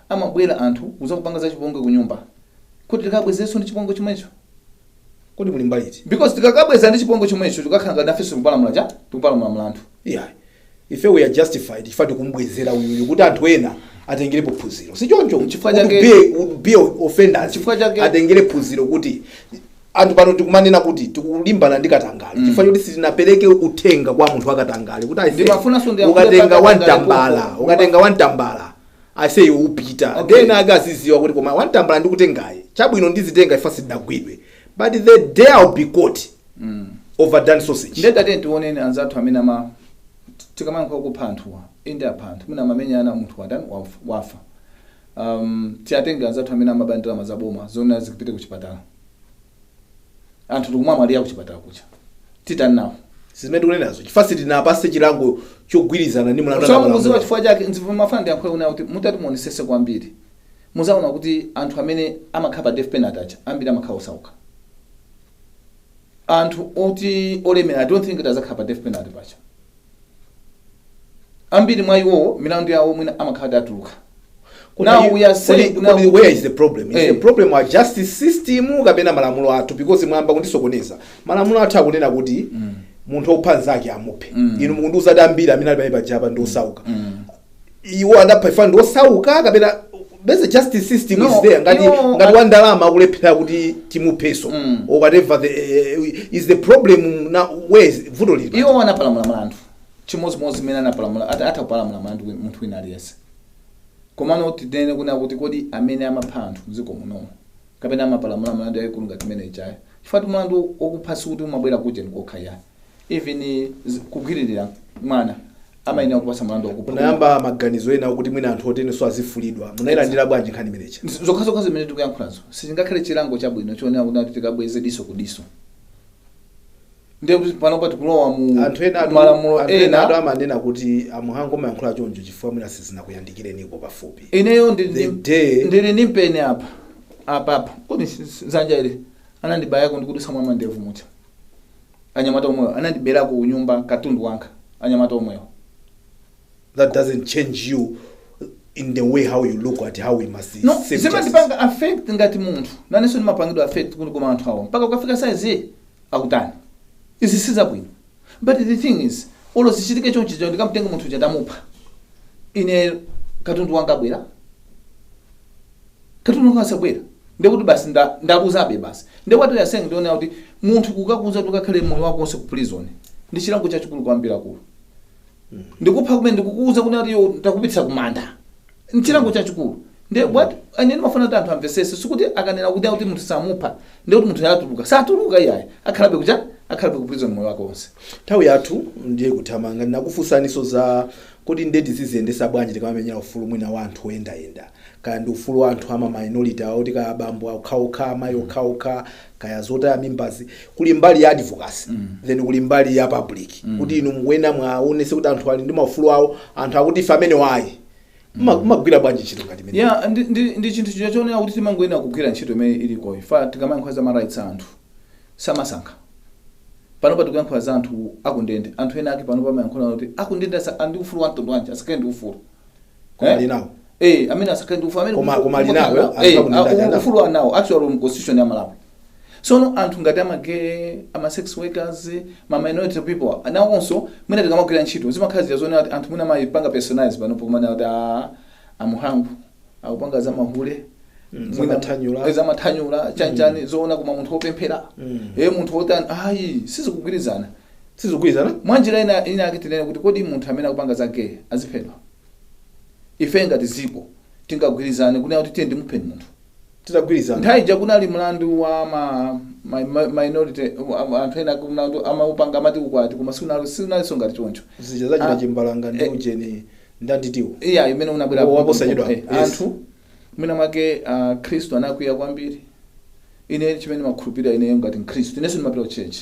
amabwera anthu kuzakupanga za chipongwe ku nyumba, kuti tikabwezerenso ndi chipongwe chomwecho. Kodi muli mbali iti? Because tikakabweza ndi chipongwe chomwecho, tikakhala ngati nafenso tikupalamula cha tikupalamula mlandu. Yeah, ife we are justified chifukwa tikumbwezera uyuyu kuti anthu ena atengerepo phunziro, si choncho? Chifukwa Would be offenders Chifukwa chake- atengere phunziro kuti anthu pano tikumanena kuti tikulimbana ndi katangale chifukwa choti sitinapereke uthenga kwa munthu wakatangale kuti aise, Ndimafunanso ndiyankhule ukatenga pa katangale wantambala, pompo. ukatenga wantambala ase iwe upita. Then ake aziziwa kuti koma wantambala ndikutengayi chabwino, ndizitenga ifa sidagwidwe, but the day I'll be caught, overdone sausage. Ndetati tionene anzathu amene ama tikamayankhula kupha anthuwa, inde apha anthu, mwina amamenyana, munthu watani, wafa. Tiyatenge anzathu amene amaba ndalama za boma zona zikupite ku chipatala, anthu tikumwamwalira ku chipatala kucha, titani nawo? Zimene tikunenazo, chifukwa sitinapase chilango chogwirizana ndi mlandu. Mukuziwa anapalamula. Chifukwa chake mafana ndiyankhule kuna kuti mutati muonesese kwambiri, muzaona kuti anthu amene amakhala pa death penalty aja ambiri amakhala osauka. Anthu oti olemera, I don't think kuti azakhala pa death penalty pacha. Ambiri mwa iwowo milandu yawo mwina amakhala kuti atuluka. Now we are saying Kodi where is the problem? Is the problem our justice system kapena malamulo athu? Because mwamba kundisokoneza. Malamulo athu akunena kuti munthu wopha nzake amuphe. Inu mukundiuza kuti ambiri amene ali pamene pajapa ndi osauka. Iwo adapha ifa ndi osauka kapena there's a justice system No, is there ngati iwo- ngati wandalama akulephera kuti timupheso or whatever the is the problem now, where is vuto lili? Iwo anapalamula mlandu chimodzimodzi mmene anapalamula atha kupalamula mlandu munthu wina aliyense. Komano tinene kuna kuti kodi amene amapha anthu mdziko munomo kapena amapalamula mlandu yayikulu ngati imene ichayo, chifukwa ti mlandu wokupha sikuti umabwera kuja ndikokha ya, even kugwiririra mwana amayenera kupasa mlandu wakupha. Munayamba maganizo ena okuti mwina anthu otenenso azifulidwa. Munayilandira bwanji nkhani imeneyi? Zokhazokha zimene tikuyankhulazo sizingakhale chilango chabwino chonena kuti tikabweze diso ku diso. Ndiye kuti panopa tikulowa mu Anthu ena malamulo anthu ena atu ena. amanena kuti amuhango mayankhula choncho chifukwa mwina sizinakuyandikirenipo pafupi. Ineyo The day- ndili ndi mpeni apa apa apa, kodi zanja ili anandibayako ndikudusa mwa mandevu mucha. Anyamata omweyo anandiberako kunyumba katundu wanga, anyamata omweyo. That doesn't change you in the way how you look at how we must No, save justice. Zimandipanga affect ngati munthu, nanenso ndimapangidwa affect kuti koma anthu awo mpaka ukafika size akutani, izi sizabwino. But the thing is, olo zichitike chonchicho, ndikamtenga munthu uja ndamupha ine, katundu wanga abwera, katundu wanga asabwera, ndekuti basi ndaluzabe basi. Ndekuti yasenga ndiona kuti munthu kukakuza kuti ukakhale moyo wako wonse ku prison ndi chilango chachikulu kwambiri akulu. Ndikupha kumene ndikukuuza kuti yo ndakupitsa kumanda, nchilango chachikulu. Nde what ine ndimafuna kuti anthu amvesese, sikuti akanena kuti munthu samupha ndekuti munthu atuluka, satuluka iyayi, akhalabe kucha Akhale ku prison moyo wake wonse. Nthawi yathu ndiye kuthamanga. Ndinakufunsaniso za kuti ndeti ziziyendesa bwanji tikamamenyera ufulu mwina wa anthu oyendayenda, kaya ndi ufulu wa anthu ama minority awo, tika abambo okhaokha, amayi okhaokha, kaya zotaya mimbazi. Kuli mbali ya advocacy, then kuli mbali ya public, kuti inu mukuena mwaonese kuti anthu ali ndi maufulu awo. Anthu akuti ife amene wayi, mmagwira bwanji ntchito ngati imene? Yeah, ndi chinthu chija choonera kuti timangoyenera kugwira ntchito imene iliko. Ifa tikamayankhula za ma rights a anthu, samasankha. Panopa tikuyankhula za anthu akundende. Anthu ena ake panopa amayankhula kuti akundende andi ufulu wa mtundu wanji? Asakhale ndi ufulu. Koma ali nawo. Eh, amene asakhale ndi ufulu amene Koma ali nawo, anthu akundende ali nawo. Ufulu anawo actually mu constitution ya Malawi. Sono anthu ngati ama gay, ama sex workers, ma minority people nawonso, mwina tikamagwira ntchito zimakhala zija zoonera kuti anthu mwina amayipanga personalize. Panopo kumana kuti amuhangu akupanga za mahule, Zamathanyula. Zamathanyula chanchani, zoona, koma munthu wopemphera, munthu wotani, ayi, sizikugwirizana. Sizikugwirizana. Mwanjira ina ake tinene kuti kodi munthu amene akupanga za gay aziphedwa? Ife ngati ziko tingagwirizane kunena kuti tiye ndimupheni munthu? Titagwirizana. Nthawi ija kunali mlandu wa ma minority, anthu ena mlandu amaupanga amati ukwati, koma siunalinso ngati choncho. Zija zachita chimbalanga ndi ujeni ndanditiwo. Iya, imene unabwera. Oh, waposachedwa. Anthu mwina mwake Khristu anakwiya kwambiri. Ine chimene makhulupirira ineyo ngati mkhristu, inenso ndimapita ku church,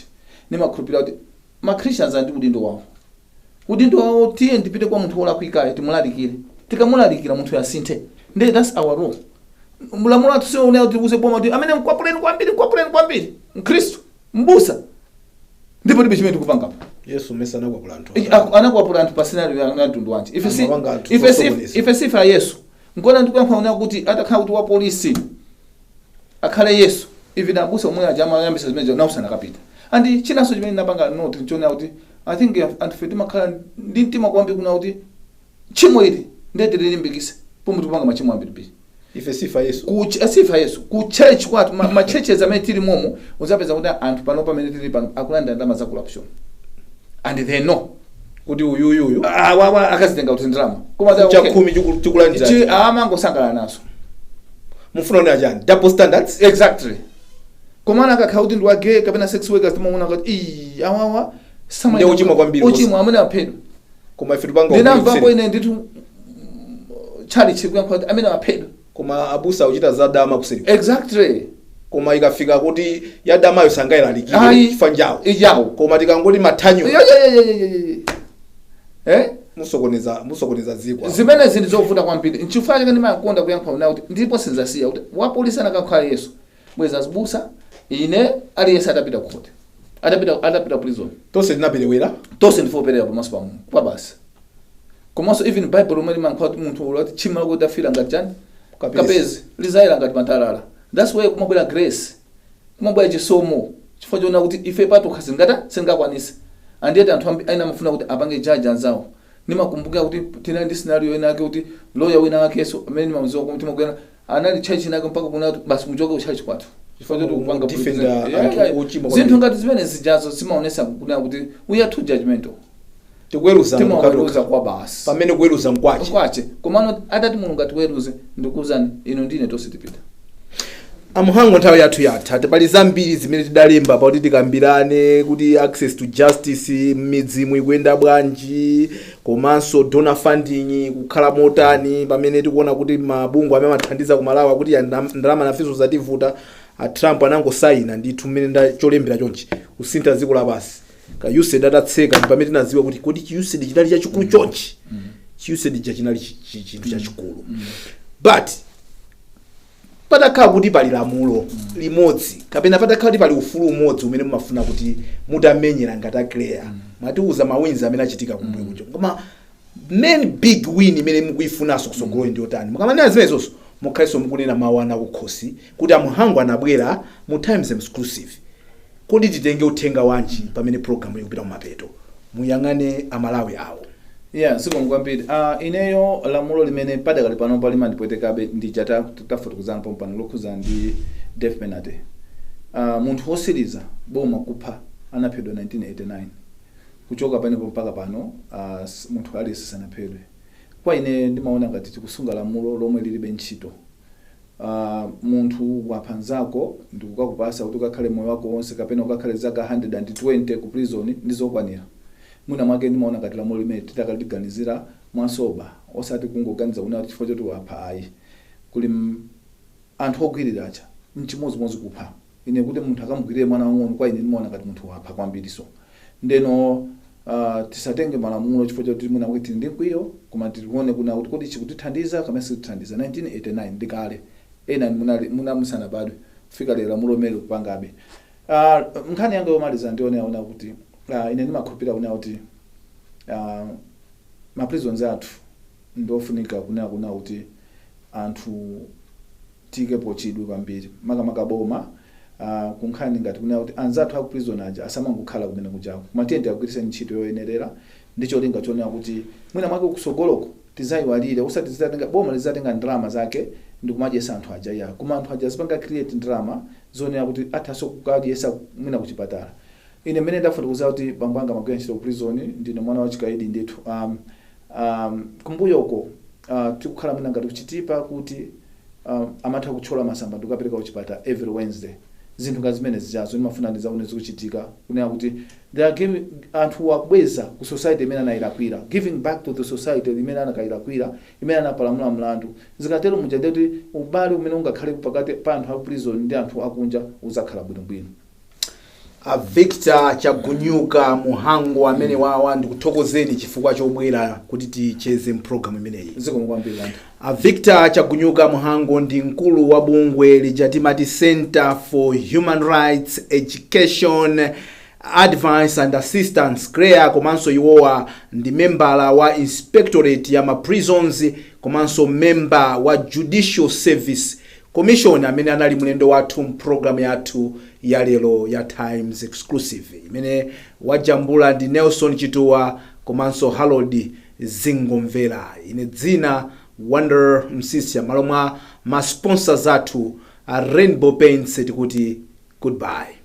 ndimakhulupirira kuti ma Christians ali ndi udindo wawo. Udindo wawo, tiye ndipite kwa munthu wolakwikayo, timulalikire. Tikamulalikira munthu asinthe, ndiye that's our role. Mulamulo athu sionera kuti uze boma kuti amene mkwapuleni kwambiri, mkwapuleni kwambiri. Mkhristu, mbusa, ndipo tibe chimene tikupangapo. Yesu mesa anakwapula anthu? Anakwapula anthu pa scenario ya mtundu wanji? Ife si Amapanga anthu ife si zosokoneza. Ife sifa Yesu. Nkona ndikuyankhula kunena kuti atakhala kuti wa polisi akhale Yesu, even abusa omwe aja amayambisa zimene nawo sanakapita. And chinanso chimene ndinapanga note nchonena kuti I think anthu fe timakhala ndi mtima kwambiri kuna kuti tchimo ili ndiye tililimbikise, pomwe tikupanga machimo ambirimbiri. Ife sifa Yesu. Ku sifa Yesu ku church kwathu, ma churches amene tili momo, uzapeza kuti anthu pano pamene tili pano akulandira ndalama za corruption and they know kuti uyuyuyu ah, wawa akazitenga kuti ndalama koma okay. Chakhumi chikulandira. Amangosangalala nazo. Mufuna onera chani? Double standards. Exactly. Komana akakhala kuti ndi wa gay kapena sex workers, timaona kuti ii, awawa Ndiye uchimwa kwambiri. Uchimwa, amene aphedwa. Koma ife tipanga Ndinamvapo ubwino. ine ndithu chali chikuyankhula kuti amene aphedwa. Koma abusa akuchita za dama kuseri. Exactly. Koma ikafika kuti ya damayo sangayilalikire. Ayi. Chifukwa njawo. Ijawo. Koma tikangoti mathanyo, Yeah. Musokoneza dziko. Zimene zili zovuta kwambiri. Nchifukwa chake ndimakonda kuyankhula nawo kuti ndipo sinzasiya kuti wapolisi anakakhala Yesu, bweza azibusa, ine, aliyense atapita ku court, atapita prison. Tonse tinaperewera. Tonse ndifoperera pamaso pa Mulungu kwa basi. Komanso even Bible lomwe limankhula kuti munthu ulati tchimo lako litafira ngati chani? Kapezi. Kapezi, lizayera ngati matalala. That's why kumabwera grace, kumabwera chisomo, chifukwa choona kuti ife patokha singakwanise. Andiyeti anthu ena amafuna kuti apange jaji anzawo. Ndimakumbukira kuti tinali ndi scenario ina ake kuti lawyer wina akenso amene ndimamudziwa kuti timagwira anali church inake, mpaka kuna kuti basi muchoke ku church kwathu chifukwa choti kupanga Defender anthu ochimwa zinthu kwambiri. Ngati zimene zijazo zimaonesa kunena kuti we are too judgmental. Tikuweruza. Timaweruza kwa basi. Pamene kuweruza nkwache. Kwache. Komano atati Mulungu atiweruze, ndikuwuzani inu ndine tonse tipita. Amuhango, nthawi yathu yatha. Pali zambiri zimene tidalemba pakuti tikambirane kuti access to justice m'midzimu ikuyenda bwanji, komanso donor funding kukhala motani, pamene tikuona kuti mabungwe amene amathandiza ku Malawi akuti ya ndalama nafenso zativuta. A Trump anangosayina ndithu mmene nda cholembera chonchi kusintha dziko lapansi. Ka USAID atatseka ndi pamene tinadziwa kuti kodi chi USAID chinali chachikulu chonchi. Chi USAID cha chinali chinthu chachikulu. But patakhala kuti pali lamulo limodzi kapena patakhala kuti pali ufulu umodzi umene mumafuna kuti mutamenyera ngati a CHREAA, mwatiuza ma wins amene achitika kumbuyo kuja, koma main big win imene mukuifunanso kusogolo ndi yotani? Mukamanena zimenezonso, mukhalenso mukunena mawu ana kukhosi kuti amuhango anabwera mu Times Exclusive. Kodi titenge uthenga wanji pamene program ikupita kumapeto? Muyang'ane Amalawi awo. Yeah, zikomo kwambiri. Ineyo lamulo limene padakali pano palimandipwetekabe ndi jata tafotokozana pompano lokhuza ndi death penalty. Munthu wosiriza boma kupha anaphedwa 1989. Kuchoka panepo mpaka pano munthu aliyense sanaphedwe. Kwa ine ndimaona ngati tikusunga lamulo lomwe lilibe ntchito. Munthu wapha nzako ndikukakupasa kuti ukakhale moyo wako wonse kapena ukakhale zaka 120 ku prison, ndizokwanira? Mwina mwake ndimaona ngati lamulo limene titakaliganizira mwasoba, osati kungoganiza kuna kuti chifukwa choti wapha, ayi. Kuli anthu ogwirira aja, mchimodzimodzi kupha. Ine kuti munthu akamugwirire mwana wang'ono, kwa ine ndimaona ngati munthu wapha kwambiri. So ndeno tisatenge malamulo chifukwa choti mwina kuti tili ndi mkwiyo, koma tione kuna kuti kodi chikutithandiza kapena sikutithandiza. 1989 ndikale, ena muna musanabadwe, kufika lero lamulo limene likupangabe. Nkhani yanga yomaliza ndione ona kuti ine ndimakhulupirira kuna kuti ma prisons athu ndofunika kuna kuti anthu tiyikepo chidwi kwambiri, makamaka boma, kunkhani ngati kunena kuti anzathu aku prison aja asamangokhala kumene kujako, koma tiye tiagwiritse ntchito yoyenerera ndi cholinga chonena kuti mwina mwake kusogoloko tizayiwalire, usati tizatenga boma lizatenga ndalama zake ndikumadyesa anthu aja ya, koma anthu aja azipanga create ndalama zonena kuti athaso kukadyesa mwina kuchipatala. Ine mmene ndafotokoza kuti bambo anga amagwira ntchito ku prison, ndine mwana wachikaidi ndithu. Kumbuyoko tikukhala mwina ngati kuchitipa kuti amatha kutchola masamba ndikukapereka kuchipatala every Wednesday. Zinthu ngati zimene zijazo ndimafuna ndizaone zikuchitika, kunena kuti they are giving, anthu akubweza ku society imene anayilakwira, giving back to the society imene anakayilakwira, imene anapalamula mlandu. Zikatero muja kuti ubale umene ungakhale pakati pa anthu aku prison ndi anthu akunja uzakhala bwinobwino. A Victor Chagunyuka Muhango amene wawa, ndikuthokozeni chifukwa chobwera kuti ticheze mpulogalamu imeneyi. Zikomo kwambiri anthu. A Victor Chagunyuka Muhango ndi mkulu wa bungwe lija timati Center for Human Rights Education, Advice and Assistance, CHREAA, komanso iwowa ndi membala wa Inspectorate ya ma Prisons komanso member wa Judicial Service Commission, amene anali mlendo wathu mpulogalamu yathu ya lero ya Times Exclusive, imene wajambula ndi Nelson Chituwa komanso Harold Zingomvera. Ine dzina Wonder Msisia, malo mwa ma sponsors athu a Rainbow Paints, tikuti goodbye.